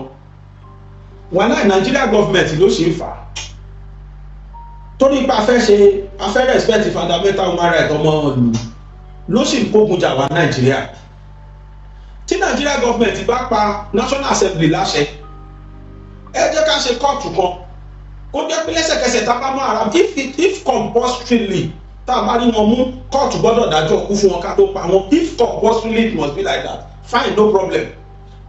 Wàhálà Nigeria government ló ṣe ń fà á, torí pé a fẹ́ ṣe, a fẹ́ respect fundamental human right ọmọ ìlú, ló sì ń kógun jà wá Nàìjíríà. Tí Nigeria government bá pa National Assembly láṣẹ, ẹ jẹ́ ká ṣe kóòtù kan kó jẹ́ pé lẹ́sẹ̀kẹsẹ̀ tá a bá mú ara, if compulsorily tá a bá rí wọn mú, kóòtù gbọ́dọ̀ dájọ́ kú fún wọn ká tó pa wọn. If compulsorily it must be like that, fine, no problem.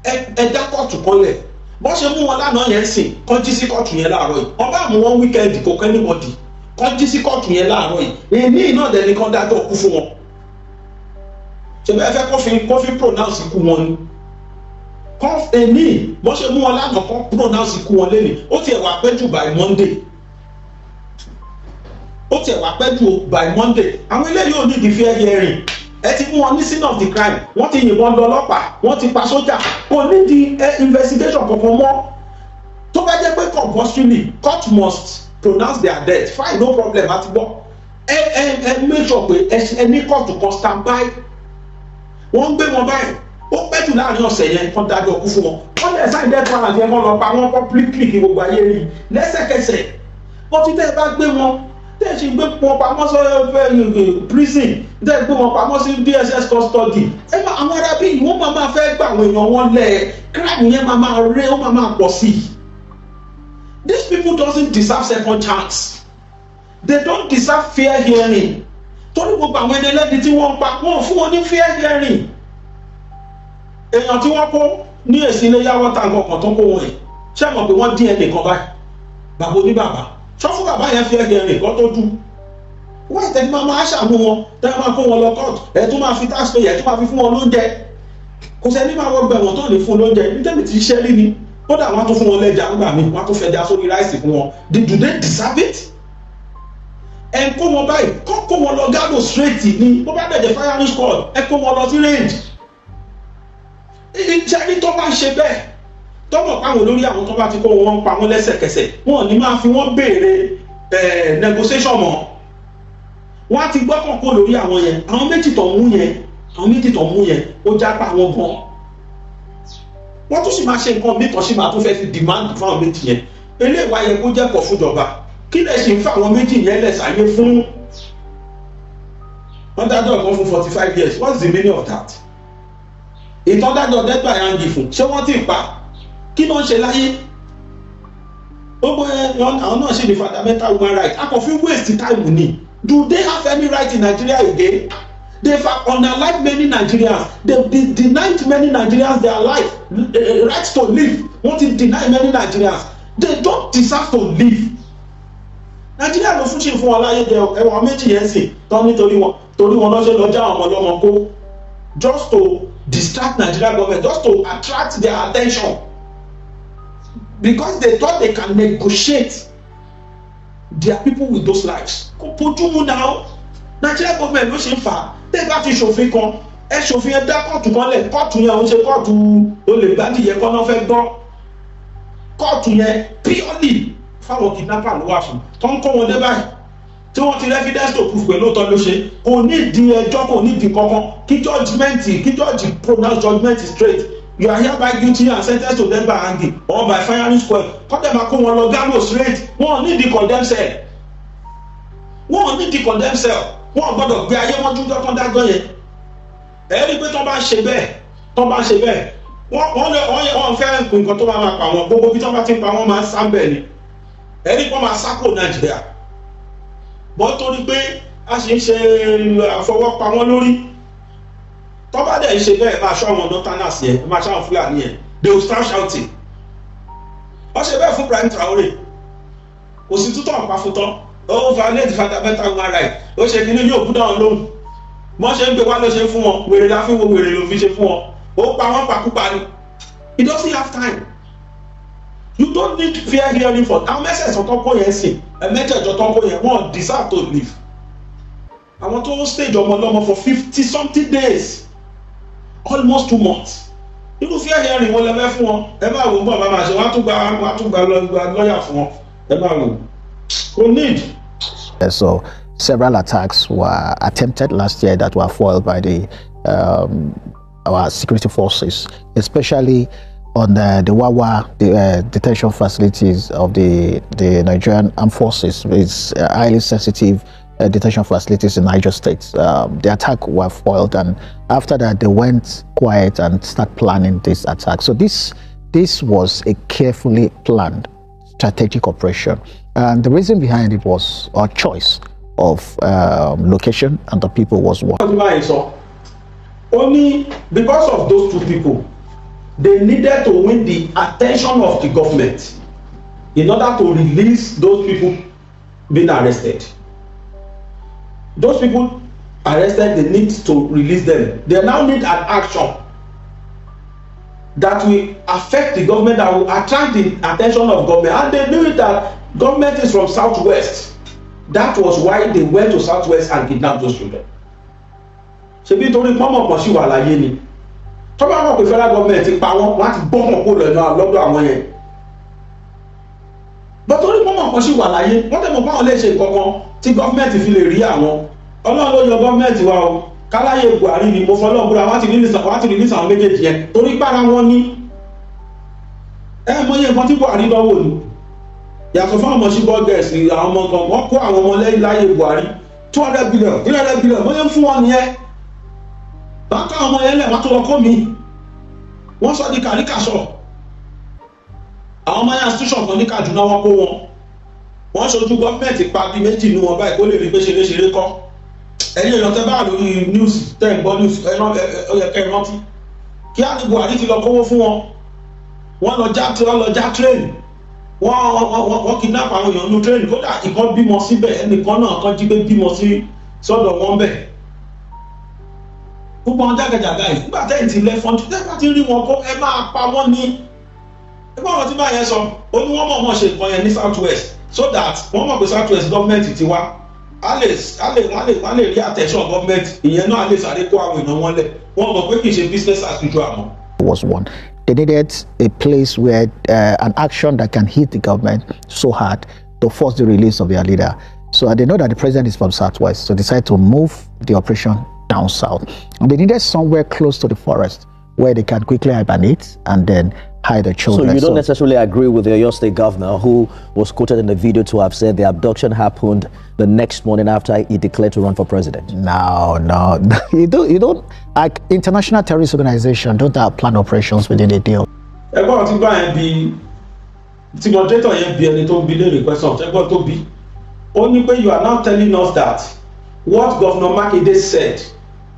Ẹ dá kóòtù kan lẹ̀. Bọ́n ṣe mú wọn lánàá yẹn sìn, kán jí sí kóòtù yẹn láàárọ̀ yìí. Wọ́n bá mú wọn weekend, kò kẹ́ anybody, kán jí sí kóòtù yẹn láàárọ̀ yìí. Èyí náà dẹ̀ ni kán dájọ́ kú fún wọn. Ṣe bẹ́ẹ̀ fẹ́ kó fi pronounce ikú wọn ni? Kán èní bọ́n ṣe mú wọn lánàá, kán pronounce ikú wọn lẹ́nìí. Ó tiẹ̀ wá pẹ́ jù by Monday, ó tiẹ̀ wá pẹ́ jù by Monday. Àwọn eléyìí ò ní di fair hearing. Ẹ ti mú wọn ní scene of the crime, wọ́n ti yìnbọn lọ ọlọ́pàá, wọ́n ti pa sójà. Kò ní di investigation kankan mọ́. Tó bá jẹ́ pé compulsorily court must pronounce their death, fine, no problem, àti gbọ́. Ẹ make sure pé ẹ ní court kan stand by. Wọ́n ń gbé wọn báyìí, ó pẹ́ jù láàrin ọ̀sẹ̀ yẹn, kán dájọ́ kú fún wọn. Wọ́n lè sign death warrant yẹn, kán lọ pa wọ́n publicly kí gbogbo ayé rí lẹ́sẹ̀kẹsẹ̀. Wọ́n ti tẹ́ ẹ bá gbé wọn, tẹ́ ẹ ṣe gbé wọn pamọ́ sọ prison, tẹ́ ẹ gbé wọn pamọ́ sí DSS custody, ẹ máa àwọn ará bíi wọ́n máa fẹ́ gbà àwọn èèyàn wọn lẹ̀. Crime yẹn máa ré, ó máa pọ̀ sí i. These people doesn't deserve second chance. They don't deserve fair hearing, torí gbogbo àwọn ẹni ẹlẹ́ni tí wọ́n ń pa, wọ́n fún wọn ní fair hearing. Èèyàn tí wọ́n kó ní èsì ilé yàwó ta nǹkan kan tó kó wọn yìí, ṣé mọ̀ pé wọ́n dín ẹnìkan báyìí, bàbá oníbàbà sọ fún bàbá yẹn fair hearing kọ́ tó dùn. Wọ́n ìtẹ́ni máa ṣàánú wọn, tẹ́ máa kó wọn lọ court, ẹ̀ tún máa fi tax payer, ẹ̀ tún máa fi fún wọn lóúnjẹ. Kò sẹ́ni máa wọ gbẹ̀wọ̀n tó lè fún lóúnjẹ nítorí tí iṣẹ́ rí ni. Kódà wọ́n á tún fún wọn lẹ́jà ńgbà míì, wọ́n á tún fẹja sórí rice fún wọn. Do they deserve it? Ẹ̀ ń kó wọn báyìí, kọ́ kó wọn lọ gallows straight ni. Bó bá dẹ̀ jẹ́ firing squad, ẹ kó wọn lọ sí range. Iṣẹ́ ní tó bá ń ṣe bẹ́ẹ̀, tọ́mọ̀ páwọn olórí àwọn tó bá ti kó wọn pa wọn lẹ́sẹ̀kẹsẹ̀, wọn ò ní máa fi wọ́n béèrè negotiation mọ́. Wọ́n á ti gbọ́kàn kó lórí àwọn yẹn. Àwọn méjì tó mú yẹn, àwọn méjì tó mú yẹn, ó jápa wọn gan. Wọ́n tún sì máa ṣe nǹkan míì tó sì máa tún fẹ́ fi demand fún àwọn méjì yẹn. Eléyìí wá yẹ kó jẹ́kọ̀ọ́ fúnjọba. Kí lẹ̀ ṣe ń fa àwọn méjì yẹn lẹ̀ sáyé fún? Wọ́n dájọ́ kan fún 45 years. What's the meaning of that? Ìtàn dájọ́ death by hanging fún, ṣé wọ́n ti pa? Kí ló ń ṣe láyé? Gbogbo ẹ, àwọn náà ṣì ní fundamental human right. A kò fi waste time ni. Do they have any right in Nigeria again? They have unalive many Nigerians. They denied many Nigerians their life, right to live. Wọ́n ti deny many Nigerians. They don't deserve to live. Nigeria ló fún ṣe fún wọn láyé jẹ. Ẹwọn méjì yẹn sì tán nítorí wọn, torí wọn lọ́sẹ̀ lọ já àwọn ọmọ ọlọ́mọ kó, just to distract Nigeria government, just to attract their attention, because they thought they can negotiate their people with those lives. Kò bójú mu náà. Nigeria government ló ṣe ń fà á. Tẹ́ bá ti ṣòfin kan, ẹ ṣòfin, ẹ dá kóòtù kan lẹ̀. Kóòtù yẹn ò ń ṣe kóòtù olè gbádìyẹ kọ́ náà fẹ́ gbọ́. Kóòtù yẹn purely fáwọn kidnapper ló wà fún. Tó ń kó wọn dé báyìí, tí wọ́n ti rí evidence to prove pé lóòótọ́ ló ṣe, kò ní di ẹjọ́, kò ní di kankan. Kí judgement, kí judge pronounce judgement straight: "You are hereby guilty and sentenced to death by hanging or by firing squad." Kọ́tẹ̀ máa kó wọn lọ gallows straight. Wọn ò ní di condemn cell, wọn ò ní di condemn cell. Wọn ò gbọ́dọ̀ gbé ayé wọn jújọ́ tán dájọ́ yẹn. Ẹ rí i pé tó bá ń ṣe bẹ́ẹ̀, tó bá ń ṣe bẹ́ẹ̀, wọ́n lè wọ́n fẹ́ nǹkan tó máa ma pa wọn. Gbogbo bí tó bá ti ń pa wọ́n, máa ń sá bẹ́ẹ̀ ni. Ẹ rí i pé wọ́n máa sá kúrò Nàìjíríà bọ́, torí pé a sì ń ṣe àfọwọ́pa wọn lórí. Tó bá dẹ̀ ń ṣe bẹ́ẹ̀, máa ṣọ́ àwọn northerners yẹn, máa ṣọ́ àwọn Fúlàní yẹn, they will start shouting. Wọ́n ṣe bẹ́ẹ̀ fún Ibrahim Traore. Kò sí tútọ̀ ọ̀pá fún tán. Ó violate fundamental human right, ó ṣe kí ní ní òkú dáhùn lóhùn. Wọ́n ṣe ń gbé wá ló ṣe fún wọn. Wèrè la fi wo wèrè ló fi ṣe fún wọn. Ó pa wọ́n pakúpa ni. He doesn't have time. You don't need fair hearing for àwọn mẹ́sẹ̀ẹ̀sán tó kó yẹn sìn. Mẹ́jẹ̀ẹ̀jọ tó kó yẹn, wọ́n deserve to live. Àwọn tó stage ọmọ ọlọ́mọ for 50 something days, almost 2 months, irú fair hearing wọn lẹ́fẹ́ fún wọn? Ẹ máa wò ó bọ̀, máa ṣe wọ́n á tún gba lọ́ọ̀yà fún wọn. Ẹ máa wò, kò need. So Several attacks were attempted last year that were foiled by the our security forces, especially on the Wawa, the detention facilities of the Nigerian Armed Forces. It's highly sensitive detention facilities in Niger State. The attack were foiled, and after that they went quiet and start planning this attack. So this was a carefully planned strategic operation, and the reason behind it was our choice of location and the people was one. Ọdún báyìí sọ, ó ní because of those two people, they needed to win the attention of the government in order to release those people being arrested. Those people arrested, they need to release them. They now need an action that will affect the government, that will attract the attention of government, and they knew that government is from Southwest. That was why they went to Southwest and kidnapped those children. Ṣebí torí pọ́nmọ̀ kan sì wà láyé ni. Tọ́ba mọ̀ pé federal government ti pa wọ́n, wọ́n á ti gbọ́kàn kó lọ́nà lọ́dọ̀ àwọn yẹn bọ́. Torí pọ́nmọ̀ kan sì wà láyé, wọ́n tẹ̀ mọ̀ báwọn lè ṣe nǹkan kan tí government fi lè rí àwọn. Ọlọ́run ló yọ government wa o. Káláyé Buhari ni, mo fọlọ́ búra, wọ́n ti release àwọn méjèèjì yẹn torí para wọn ní. Ẹ mọye nǹkan tí Buhari lọ́wọ́ ni yàtọ̀ fún àwọn Chibok girls, àwọn ọmọ kan wọ́n kó àwọn ọmọ lẹ́yìn láyé Buhari, 200 billion, 300 billion, bóyá ń fún wọn nìyẹn. Bá ká ọmọ yẹn lẹ̀, wọ́n tún lọ kó mi, wọ́n sọ di kàríkàsọ̀. Àwọn ọmọ yẹn, institution kan ní Kaduna, wọ́n kó wọn, wọ́n ṣojú gọ́ọ̀mẹ̀ntì pa bíi méjì nínú wọn báyìí kó lè rí pé ṣeré ṣeré kọ́. Ẹ̀yin èèyàn tẹ́ bá lórí news, tẹ́ ń gbọ́ news, ó yẹ kẹ́ ẹ rántí kí á ní Buhari ti lọ kówó fún wọn. Wọ́n lọ já train, wọ́n kidnap àwọn èèyàn nínú train. Kódà ìkan bímọ síbẹ̀, ẹnìkan náà kan jí pé bímọ sí sọ́dọ̀ wọn bẹ̀. Gbogbo àwọn jágajàga yìí, nígbà tẹ́yìn ti lẹ́fọ́n, tẹ́ bá ti rí wọn kó, ẹ máa pa wọ́n ní. Ẹgbẹ́ ọ̀rọ̀ tí bá yẹn sọ, ó ní wọ́n mọ̀ mọ̀ ṣe nǹkan yẹn ní South West so that wọ́n mọ̀ pé South West government ti wá, a lè a lè wọ́n lè wọ́n lè rí attention government ìyẹn náà, a lè sáré kó àwọn èèyàn wọn lẹ̀. Wọ́n mọ̀ pé kì í ṣe business as usual mọ́. Was one. They needed a place where an action that can hit the government so hard to force the release of their leader. So they know that the president is from Southwest, so they decided to move the operation down south. And they needed somewhere close to the forest where they can quickly hibernate and then hide the children. So you don't necessarily agree with the Oyo State governor, who was quoted in the video to have said the abduction happened the next morning after he declared to run for president? No. You don't, like, international terrorist organization don't have plan operations within a deal. Ẹgbọ́n tí bá yẹn bi, tí moderator yẹn bi ẹni tó ń bi léèrè question, ẹgbọ́n tó bi, ó ní pé you are now telling us that what Governor Makinde said.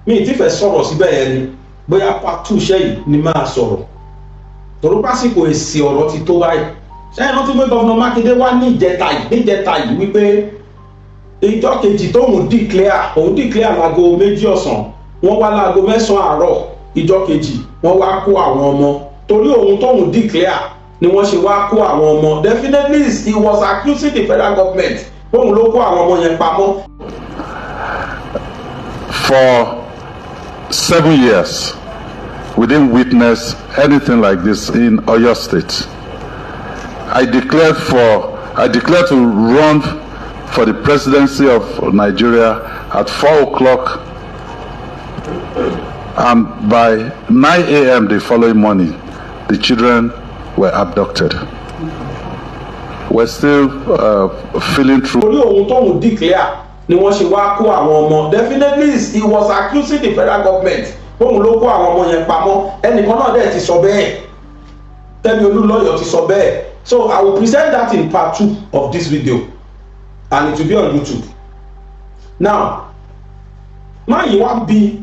Mi ti fẹ́ sọ̀rọ̀ síbẹ̀ yẹn ni, bóyá part two iṣẹ́ yìí ni máa sọ̀rọ̀, torí pásìkò èsì ọ̀rọ̀ ti tó báyìí. Ṣẹ́yìn rántí pé Governor Makinde wá ní ìjẹta yìí, níjẹta yìí, wípé ìjọ kejì tóun declare, òun declare láago 2 ọ̀sán, wọ́n wá láago 9 àárọ̀ ìjọ kejì, wọ́n wá kó àwọn ọmọ. Torí òun tóun declare ni wọ́n ṣe wá kó àwọn ọmọ. Definitely he was accusing the federal government bóun ló kó àwọn ọmọ yẹn pamọ́. For 7 years, we didn't witness anything like this in Oyo State. I declared to run for the presidency of Nigeria at 4 o'clock, and by 9 a.m. the following morning, the children were abducted. We're still feeling through. Torí òun tóun declare ni wọ́n ṣe wá kó àwọn ọmọ. Definitely he was accusing the federal government bóun ló kó àwọn ọmọ yẹn pamọ́. Ẹnìkan náà dẹ̀ ti sọ bẹ́ẹ̀, Kẹ́mi Olúnlọ́yọ̀ ti sọ bẹ́ẹ̀. So I will present that in part two of this video and it will be on YouTube. Now, máa yìí wá bí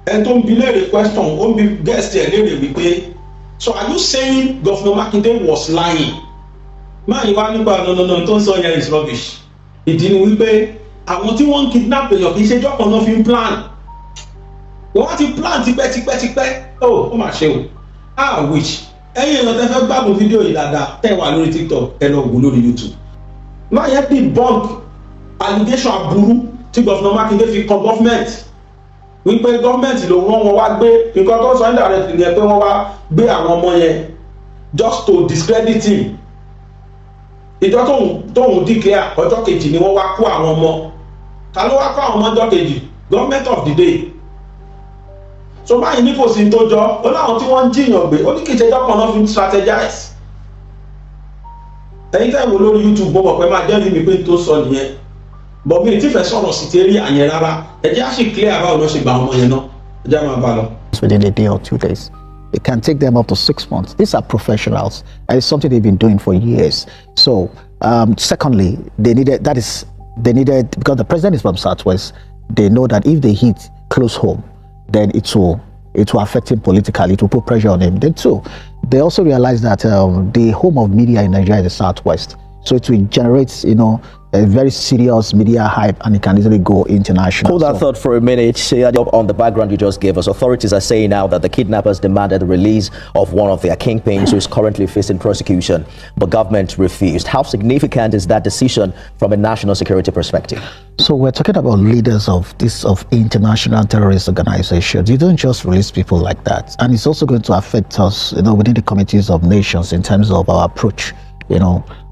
ẹni tó ń bi léèrè question, ó ń bi guest ẹ̀ léèrè wípé, "So are you saying Governor Makinde was lying?" Máa yìí wá nípa, No, no, no, tó ń sọ yẹn is rubbish." Ìdí ni wípé àwọn tí wọ́n ń kidnap èèyàn, kì í ṣe jọ́kan náà fi ń plan. Wọ́n ti plan tipẹ́tipẹ́tipẹ́. Ó ó mà ṣe o. Ah, which ẹ̀yin èèyàn tẹ́ fẹ́ gbádùn fídíò yìí dáadáa, tẹ́ wà lórí TikTok, ẹ lọ wò lórí YouTube. Máa yẹn debunk allegation aburú tí Governor Makinde fi kan government, wípé government ló rán wọn wá gbé. Nǹkan tó sọ indirectly ni ẹ pé wọ́n wá gbé àwọn ọmọ yẹn just to discredit him. Ìjọ tóun declare, ọjọ́ kejì ni wọ́n wá kó àwọn ọmọ. Ta ló wá kọ́ àwọn ọmọjọ́ kejì? Government of the day. So báyìí ní kò sí tó jọ. Ó láwọn tí wọ́n ń jiyàn gbé, ó ní kì í ṣe jọ́kan náà fi ń strategize. Ẹ̀yin tẹ́ ń wo lórí YouTube, mo mọ̀ pé máa jẹ́rìí mi pé n tó sọ nìyẹn, but mi ì tí fẹ́ sọ̀rọ̀ sí ti rí àyẹn rárá. Ẹ jẹ́ á sì clear báwo ló ṣe gba ọmọ yẹn náà. Ẹ jẹ́ á máa bá lọ. Within a day or 2 days. It can take them up to 6 months. These are professionals, and it's something they've been doing for years. So, secondly, they needed that is they needed because the president is from Southwest. They know that if they hit close home, then it will affect him politically. It will put pressure on him. Then two, they also realize that the home of media in Nigeria is the Southwest. So it will generate a very serious media hype, and it can easily go international. Hold that So- thought for a minute. On the background you just gave us, authorities are saying now that the kidnappers demanded the release of one of their kingpins who is currently facing prosecution, but government refused. How significant is that decision from a national security perspective? So we're talking about leaders of international terrorist organizations. You don't just release people like that, and it's also going to affect us within the committees of nations in terms of our approach,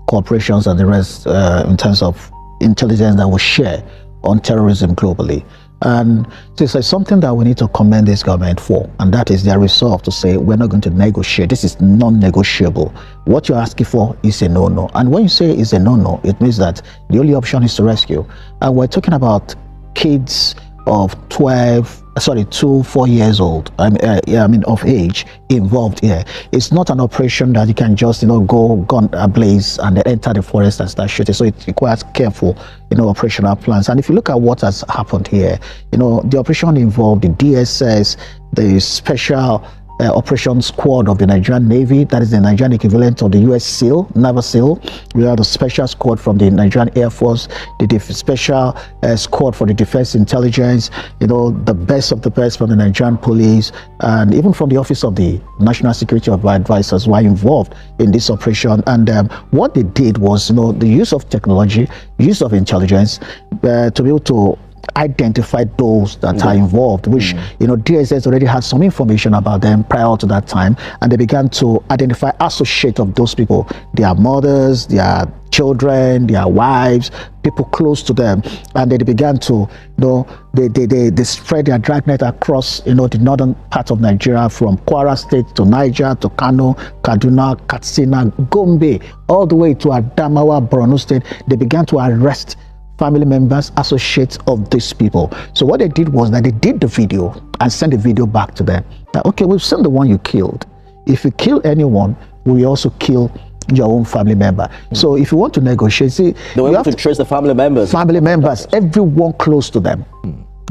cooperations and the rest in terms of intelligence that we share on terrorism globally. And this is something that we need to commend this government for, and that is their resolve to say we're not going to negotiate. This is non-negotiable. What you're asking for is a no-no. And when you say it's a no-no, it means that the only option is to rescue. And we're talking about kids of 12, sorry, 2, 4 years old, I mean, yeah, I mean, of age involved here. It's not an operation that you can just go gun ablaze and then enter the forest and start shooting. So it requires careful operational plans. And if you look at what has happened here, the operation involved the DSS, the special operation squad of the Nigerian Navy, that is the Nigerian equivalent of the US SEAL, Naval SEAL. We have the special squad from the Nigerian Air Force, the special squad for the Defense Intelligence, the best of the best from the Nigerian Police, and even from the Office of the National Security Advisors were involved in this operation. And what they did was the use of technology, use of intelligence to be able to identify those that are involved, which DSS already had some information about them prior to that time, and they began to identify associates of those people, their mothers, their children, their wives, people close to them, and they began to, they spread their dragnet across the northern part of Nigeria, from Kwara State to Niger to Kano, Kaduna, Katsina, Gombe, all the way to Adamawa, Borno State. They began to arrest family members, associates of these people. So what they did was that they did the video and sent the video back to them. That, okay, we've seen the one you killed. If you kill anyone, we also kill your own family member. So if you want to negotiate, see, They were you able have to trace the family members. Family members, everyone close to them.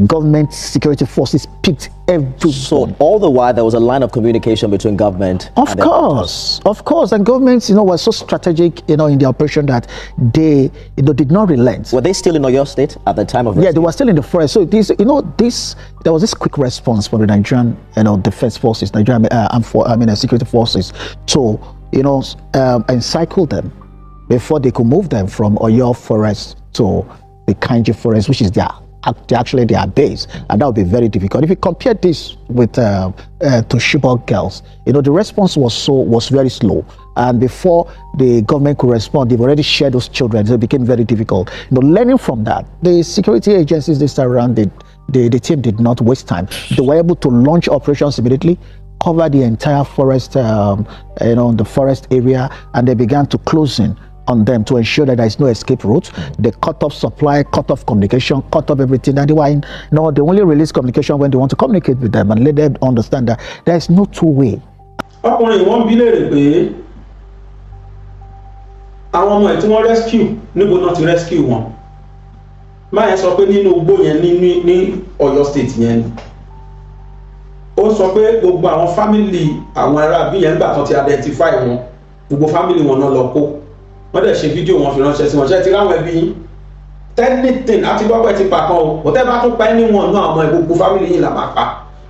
Government security forces picked everyone. So all the while there was a line of communication between government Of and the course, of course, and governments were so strategic in the operation that they did not relent. Were they still in Oyo State at the time of Yeah, they rescue? Were still in the forest. So this, you know, this there was this quick response from the Nigerian defense forces, Nigerian armed for, I mean, security forces, to encircle them before they could move them from Oyo Forest to the Kainji Forest, which is their actually their base, and that would be very difficult. If you compare this with to Chibok girls, the response was very slow, and before the government could respond, they've already shared those children, so it became very difficult. Learning from that, the security agencies this time around, the team did not waste time. They were able to launch operations immediately, cover the entire forest, the forest area, and they began to close in on them to ensure that there is no escape route. They cut off supply, cut off communication, cut off everything. And they were in, no, they only release communication when they want to communicate with them and let them understand that there is no two way. Ọkùnrin wọn bí léèrè pé àwọn ọmọ ẹ̀ tí wọ́n rescue, níbo náà ti rescue wọn? Máa yẹn sọ pé nínú igbó yẹn ní Ọ̀yọ́ State yẹn ni. Ó sọ pé gbogbo àwọn family àwọn ará bí yẹn, gbà tán ti identify wọn, gbogbo family wọn náà lọ kó. Wọ́n dẹ̀ ṣe fídíò wọn fi ránṣẹ́ sí wọn. Ṣe ti ráwọn ẹbí yín anything àti gbọ́pẹ́ ti pa kan o, bọ́tẹ́ bá tún pa anyone náà, àwọn gbogbo family yìí là máa pa.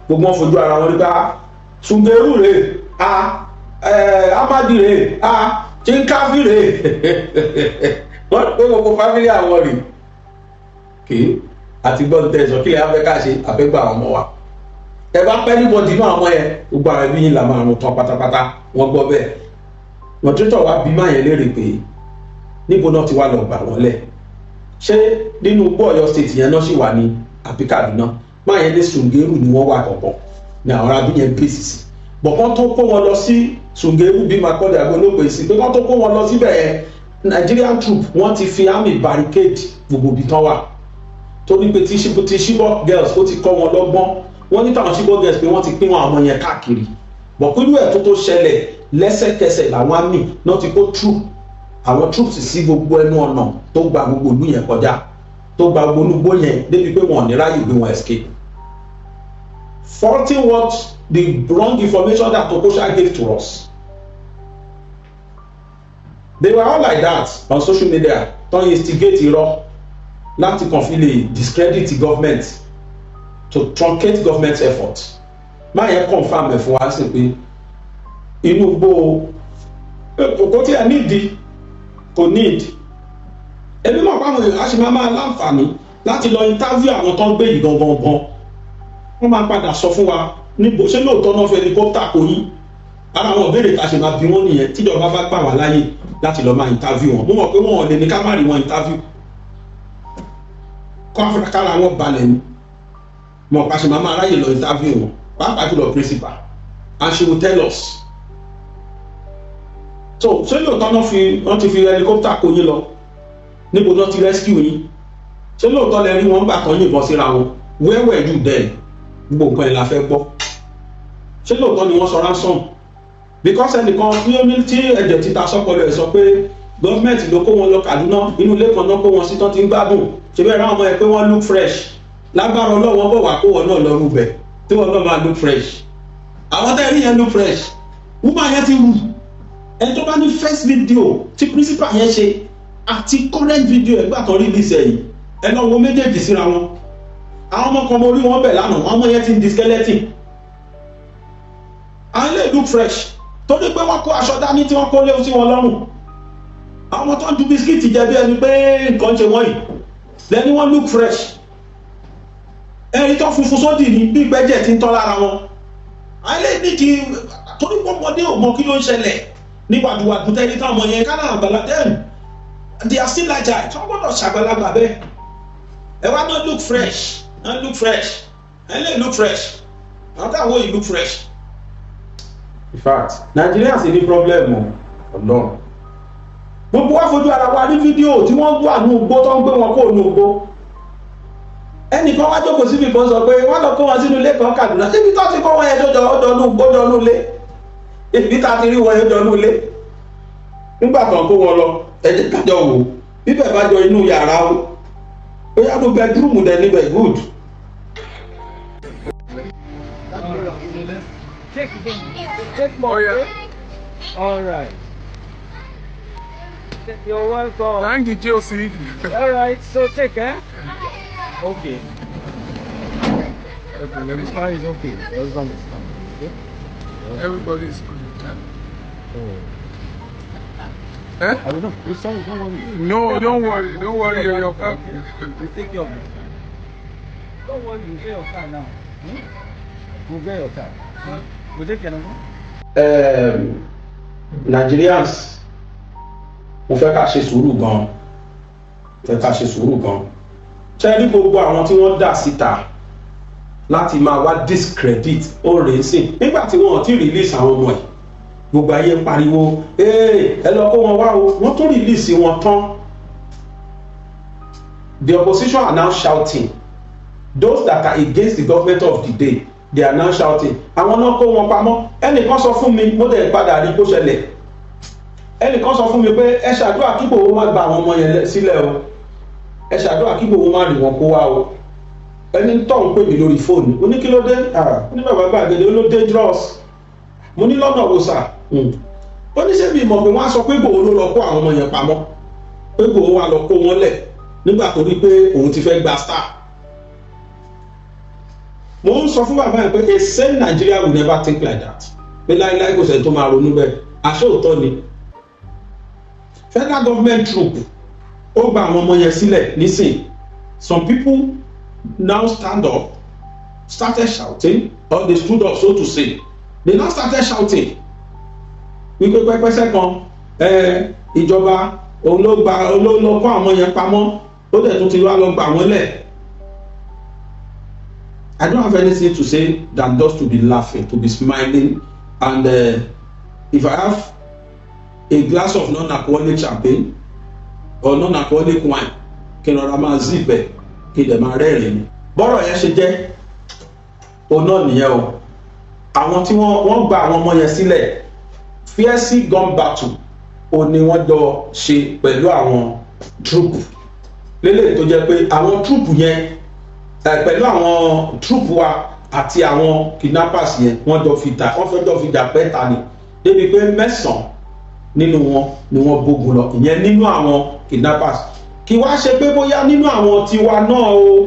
Gbogbo wọn fojú ara wọn rí bá Sungeru rè a, Amadi rè a, Chinkafi rè. Wọ́n pé gbogbo family àwọn rè kì í àti gbọ́n tẹ̀sán. Kí lè afẹ́ ká ṣe àfẹ́gbà àwọn ọmọ wa? Ẹ bá pẹ́ níbọ̀dì náà, àwọn yẹn, gbogbo àwọn ẹbí yìí là máa rún tán pátápátá. Wọ́n gbọ́ bẹ́ẹ̀. Moderator wa bí máa yẹn léèrè pé níbo náà ti wá lọ gbà wọ́n lẹ̀. Ṣé nínú igbó Ọ̀yọ́ State yẹn náà sì wà ní àbí Kaduna? Máa yẹn ní Zungeru ni wọ́n wà kọ̀ọ̀kan ní àwọn arábí yẹn bèsì sí bọ̀kán tó kó wọn lọ sí Zungeru bí Makurdi àgbọ̀lópè sí pé kán tó kó wọn lọ síbẹ̀ yẹn, Nigerian troop, wọ́n ti fi army barricade gbogbo ibi tán wà, torí pé ti Chibok girls, ó ti kọ́ wọn lọ́gbọ́n. Wọ́n ní táwọn Chibok girls pé wọ́n ti pín wọn àwọn yẹn káàkiri bọ̀ pẹ̀lú ẹ̀ tó ṣẹlẹ̀, lẹ́sẹ̀kẹsẹ̀ làwọn army náà ti kó troop, àwọn troops sí gbogbo ẹnu ọ̀nà tó gba gbogbo ìlú yẹn kọjá, tó gba gbogbo olúgbó yẹn, débi pé wọn ò ní ráyè gbé wọn escape. Faulting what the wrong information that Okocha gave to us. They were all like that on social media, tó ń instigate irọ́ láti kàn fi lè discredit the government, to truncate government effort. Máa yẹn confirm ẹ̀ fún wa sí pé inú igbó kò tí ẹ nídìí, kò need. Èmi mọ̀ pé àwọn èèyàn á ṣe máa láǹfààní láti lọ interview àwọn tó ń gbé yìí gangan gan. Wọ́n máa padà sọ fún wa níbo. Ṣé lóòótọ́ náà fẹ́ helicopter kò yín? Ara àwọn ìbéèrè tá a ṣe máa bí wọ́n nìyẹn tíjọba bá gbà wá láyè láti lọ máa interview wọn. Mo mọ̀ pé wọn ò lè ní ká má rí wọn interview, kó kára wọn balẹ̀ ni. Mọ̀ pa ṣe máa ráyè lọ interview wọn, pàápàá jùlọ principal, and she will tell us. So ṣé lóòótọ́ náà fi wọ́n ti fi helicopter kó yín lọ? Níbo náà ti rescue yín? Ṣé lóòótọ́ lẹ rí wọn gbà tán yìnbọn síra wọn? Where were you then? Gbogbo nǹkan ẹ̀ la fẹ́ gbọ́. Ṣé lóòótọ́ ni wọ́n sọ ransom? Because ẹnìkan ní ó ní tí ẹ̀jẹ̀ títa sọ́pọ̀lọ́ ẹ̀ sọ pé gọ́ọ̀mẹ̀ntì ló kó wọn lọ Kaduna, inú ilé kan náà kó wọn sí tán ti ń gbádùn. Ṣe bẹ́ẹ̀ ráwọn ọmọ ẹ pé wọ́n look fresh? Lágbára Ọlọ́wọ́n bọ̀ wá kó wọn náà lọ rúbẹ̀ tí wọn náà máa look fresh. Àwọn tẹ́ rí yẹn look fresh. Woman yẹn ti rù. Ẹni tó bá ní first video tí principal yẹn ṣe àti current video ẹgbà kan release ẹ̀ yìí, ẹ lọ wo méjèèjì síra wọn. Àwọn ọmọ kan, mo rí wọn bẹ̀ lánàá, àwọn ọmọ yẹn ti ń di skeleton. Àwọn ilé look fresh torí pé wọ́n kó aṣọ dání tí wọ́n kó léwu sí wọn lọ́rùn. Àwọn ọmọ tó ń ju biscuit jẹ bí ẹni pé nǹkan ṣe wọ́n yìí lẹ́ni, wọ́n look fresh. Ẹni tó funfun sódì ní bí ìgbẹ́jẹ̀ ti ń tọ́ lára wọn. Àwọn ilé nídìí torí pọ́nmọdé ò mọ kí ló ń ṣẹlẹ̀ ní wàdùwàdù tẹ́lẹ̀ táwọn ọmọ yẹn kánà àgbàlá. Then they are still agile tí wọ́n gbọ́dọ̀ ṣàgbàlagbà bẹ́ẹ̀. Ẹ wá náà look fresh, náà look fresh, ẹ lè look fresh. Àwọn táwọn yìí look fresh. In fact, Nigerians ní problem o. Ọlọ́run, gbogbo wa fojú ara wa rí fídíò tí wọ́n wà ní ugbó tó ń gbé wọn kó ní ugbó. Ẹnìkan wá jókòó síbi kan sọ pé wọ́n lọ kó wọn sínú ilé kan Kaduna. Síbi tó ti kó wọn yẹn, tó jọ ó jọ ní ugbó, jọ ní ilé ibi tá a ti rí wọn yẹn, jọ ní ilé nígbà kan kó wọn lọ. Ẹ jẹ́ ká jọ wò bíbẹ̀ bá jọ inú yàrá o, ó yá ló bedroom dẹ̀ níbẹ̀. Good. Take more. Oh, yeah. All right. You're welcome. Thank you, Chelsea. All right. So take, eh? Okay. Okay, let me This one is okay. This one is fine. Okay. Everybody's good. Eh? I don't know. This one, don't worry. No, don't worry. Don't worry. You're your car. We take your. Don't worry. You get your car now. Hmm? We'll get your car. Hmm? We'll take your number. Nigerians, mo fẹ́ ká ṣe sùúrù gan, fẹ́ ká ṣe sùúrù gan. Ṣe rí gbogbo àwọn tí wọ́n dà síta láti máa wá discredit ó rèé sí nígbà tí wọ́n ò tí release àwọn ọmọ ẹ̀, gbogbo ayé ń pariwo, "Ee, ẹ lọ kó wọn wá o." Wọ́n tún release wọn tán, the opposition are now shouting. Those that are against the government of the day, they are now shouting àwọn náà kó wọn pamọ́. Ẹnìkan sọ fún mi, mo dẹ̀ padà rí kó ṣẹlẹ̀, ẹnìkan sọ fún mi pé ẹ ṣàdúrà kí Ìgbòho má gba àwọn ọmọ yẹn sílẹ̀ o, ẹ ṣàdúrà kí Ìgbòho má rí wọn kó wá o. Ẹni tó ń pè mí lórí fóònù, ó ní kí ló dé? Ó ní bàbá gbàgede, ó ló dangerous. Mo ní lọ́nà wo sà? Ó ní ṣé mi mọ̀ pé wọ́n á sọ pé Ìgbòho ló lọ kó àwọn ọmọ yẹn pamọ́, pé Ìgbòho wá lọ kó wọn lẹ̀ nígbà tó rí pé òun ti fẹ́ gba star. Mo ń sọ fún bàbá yẹn pé a sane Nigeria will never think like that, pé láíláí, kò sẹ́ni tó máa ronú bẹ́ẹ̀. Àṣé òótọ́ ni federal government troop ó gba àwọn ọmọ yẹn sílẹ̀ nísìn? Some people now stand up, started shouting, or they stood up, so to say. They now started shouting wípé pẹ́pẹ́sẹ́ kan ìjọba òun ló gba, òun ló lọ kó àwọn yẹn pamọ́. Ó dẹ̀ tún ti wá lọ gbà wọ́n lẹ̀. I don't have anything to say than just to be laughing, to be smiling, and if I have a glass of non-alcoholic champagne or non-alcoholic wine, kí n rọra máa sip ẹ̀, kí n dẹ̀ máa rẹ́rìn-ín ni. Bọ́rọ̀ yẹn ṣe jẹ́ òun náà nìyẹn o. Àwọn tí wọ́n gba àwọn ọmọ yẹn sílẹ̀, fierce gun battle ò ní wọ́n jọ ṣe pẹ̀lú àwọn troop lélẹ̀, tó jẹ́ pé àwọn troop yẹn, pẹ̀lú àwọn troop wa àti àwọn kidnappers yẹn, wọ́n jọ fi ta, wọ́n fẹ́ jọ fi jà pẹ́ ta ni, débi pé mẹ́sàn-án nínú wọn ni wọ́n bógun lọ. Ìyẹn nínú àwọn kidnappers. Kì wá ṣe pé bóyá nínú àwọn tiwa náà o,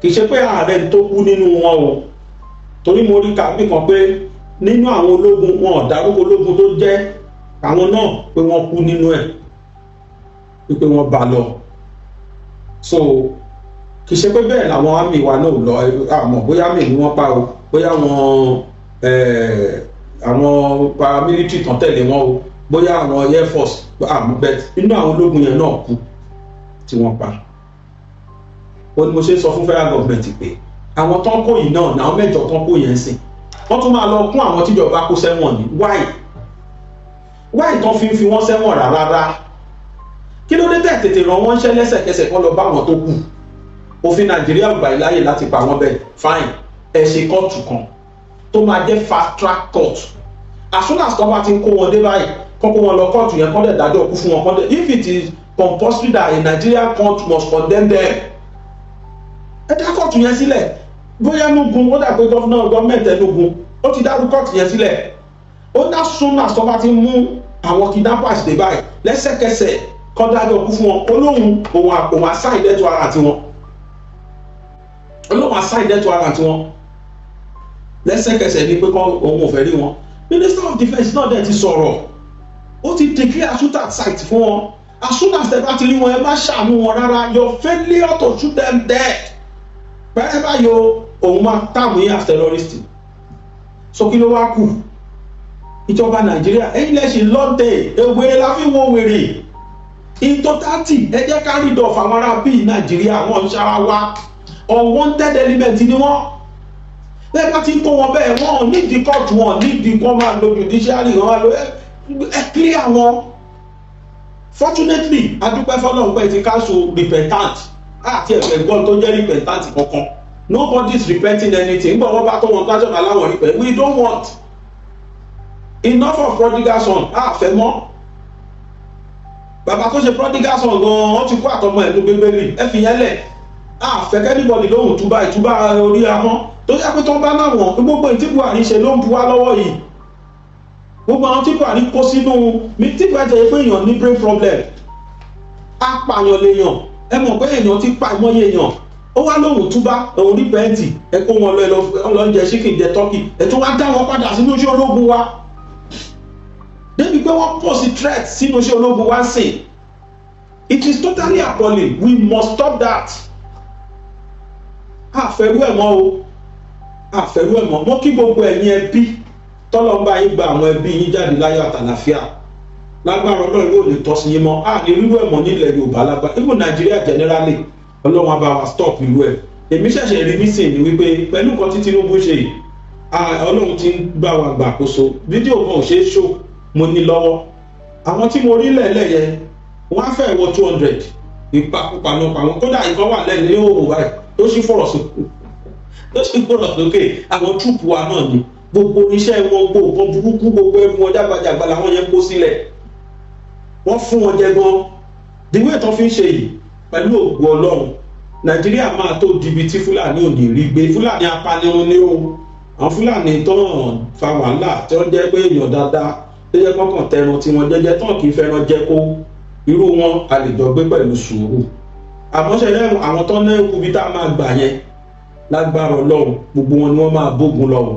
kì í ṣe pé ààrẹ tó kú nínú wọn o, torí mo rí kàbí kan pé nínú àwọn ológun, wọn ò dárúkọ ológun tó jẹ́ àwọn náà pé wọ́n kú nínú ẹ̀, wípé wọ́n bá lọ. So kì í ṣe pé bẹ́ẹ̀ làwọn army wa náà lọ. Àmọ́ bóyá army ni wọ́n pa o, bóyá àwọn paramilitary tán tẹ̀lé wọn o, bóyá àwọn air force, àmọ́ bẹ́ẹ̀ nínú àwọn ológun yẹn náà kú tí wọ́n pa. Ó ní mo ṣe sọ fún federal government pé àwọn tán kó yìí náà, àwọn mẹ́jọ tán kó yẹn sìn, wọ́n tún máa lọ kún àwọn tíjọba kó sẹ́wọ̀n ní. Why tán fi ń fi wọ́n sẹ́wọ̀n rárá? Kí ló dé tẹ̀ tètè ràn wọ́n ṣẹ́ lẹ́sẹ̀kẹsẹ̀ kọ́ lọ bá àwọn tó kù? Òfin Nàìjíríà gbà yín láàyè láti pa wọ́n bẹ́ẹ̀. Fine, ẹ ṣe kóòtù kan tó máa jẹ́ fast track court. As soon as tó bá ti ń kó wọn dé báyìí, kọ́ kó wọn lọ kóòtù yẹn, kọ́ dẹ̀ dájọ́ kú fún wọn, kọ́ dẹ̀, if it is compulsory that a Nigerian court must condemn them, ẹ dá kóòtù yẹn sílẹ̀. Bóyá Enugu, ó dà pé governor, gọ́ọ̀mẹ̀ntì Enugu, ó ti dárú kóòtù yẹn sílẹ̀. Ó dá soon as tó bá ti mú àwọn kidnappers dé báyìí, lẹ́sẹ̀kẹsẹ̀ kọ́ dájọ́ kú fún wọn. Ó lóhun òun assign death warrant wọn, ó lóhun assign death warrant wọn lẹ́sẹ̀kẹsẹ̀ ní pé kọ́ òun ò fẹ́ rí wọn. Minister of Defence náà dẹ̀ ti sọ̀rọ̀, ó ti declare shoot at sight fún wọn. As soon as ẹ bá ti rí wọn, ẹ má ṣàánú wọn rárá. Your failure to shoot them dead pẹ́ẹ́ báyìí o, òun máa term yín as terrorist. So kí ló wá kù? Ìjọba Nàìjíríà, ẹ̀yin lẹ́sìn lọ́tẹ̀ ewé la fi wo wèrè. In totality, ẹ jẹ́ ká rid of àwọn ará bíi Nàìjíríà. Wọn ń ṣara wa, unwanted element ni wọ́n. Bẹ́ẹ̀ bá ti ń kó wọn bẹ́ẹ̀, wọ́n nídìí court, wọn nídìí kó máa lo judiciary, wọn máa lo ẹ clear wọn. Fortunately, adúpẹ́ fọlọ́run pé ti cancel repentant àti ẹ̀fẹ̀ gbọ́n tó jẹ́ repentant kankan. Nobody is repenting anything. Nígbà wọn bá tó wọn gbájọ́ aláwọ̀ repent, we don't want. Enough of prodigal son, àfẹ́ mọ́. Bàbá tó ṣe prodigal son gan, wọ́n ti kó àtọmọ ẹ̀ ní Bíbélì, ẹ fi yẹn lẹ̀. Àfẹ́ anybody lóhùn túbà ìtúbà orí ahọ́n tó yẹ pé tó ń bá náwọn gbogbo ìtí Buhari ṣe ló ń bu wá lọ́wọ́ yìí. Gbogbo àwọn tí Buhari kó sínú mi, tí Buhari jẹ́ pé èèyàn ní brain problem, apààyàn lèèyàn. Ẹ mọ̀ pé èèyàn ti pa ìmọ̀ye èèyàn, ó wá lóhùn túbá, òun repent. Ẹ kó wọn lọ, ẹ lọ jẹ chicken, jẹ turkey, ẹ tún wá dá wọn padà sínú iṣẹ́ ológun wa, débi pé wọ́n pose threat sínú iṣẹ́ ológun wa sìn. It is totally appalling. We must stop that. Àfẹ́rú ẹ̀ mọ́ o, àfẹ́rú ẹ̀ mọ́ mọ́. Kí gbogbo ẹ̀yin ẹbí tọ́lọ́ ń bá yín gba àwọn ẹbí yín jáde láyọ̀ àtàlàfíà, lágbára Ọlọ́run yóò lè tọ́ sí yín mọ́. À ní rírú ẹ̀ mọ́ nílẹ̀ Yorùbá lágbára, even Nàìjíríà generally. Ọlọ́run á bá wa stop irú ẹ̀. Èmi ṣẹ̀ṣẹ̀ rí nísìnyí ni wípé pẹ̀lú nǹkan tí Tinubu ṣe yìí, Ọlọ́run ti ń gbà wá gbàkóso. Fídíò kan ò ṣeé ṣó mo ní lọ́wọ́. Àwọn tí mo rí lẹ́lẹ̀ yẹn, wọ́n á fẹ́ wọ 200. Ìpakúpa náà pa wọn. Kódà ìkan wà lẹ́nu ní òwò báyìí tó sì fọ̀rọ̀ sókè. Àwọn troop wa náà ni gbogbo iṣẹ́ wọn, gbogbo nǹkan burúkú, gbogbo ẹrù wọn jágbajàgba làwọn yẹn kó sílẹ̀. Wọ́n fún wọn jẹ gan. The way tó fi ń ṣe yìí, pẹ̀lú ògùn Ọlọ́run, Nàìjíríà máa tó dibi tí Fúlàní ò ní rí gbé. Fúlàní apanirun ní o. Àwọn Fúlàní tó hàn fa wàhálà, tí wọ́n jẹ́ pé èèyàn dáadáa tó jẹ́ kọ́kàn tẹran tí wọ́n jẹ́jẹ́ tán, kì í fẹ́ràn jẹ́ kó irú wọn, a lè jọ gbé pẹ̀lú sùúrù. Àmọ́ ṣe lẹ́rù àwọn tó ní ikú bí tá a máa gbà yẹn, lágbára Ọlọ́run, gbogbo wọn ni wọ́n máa bógun lọ́wọ́.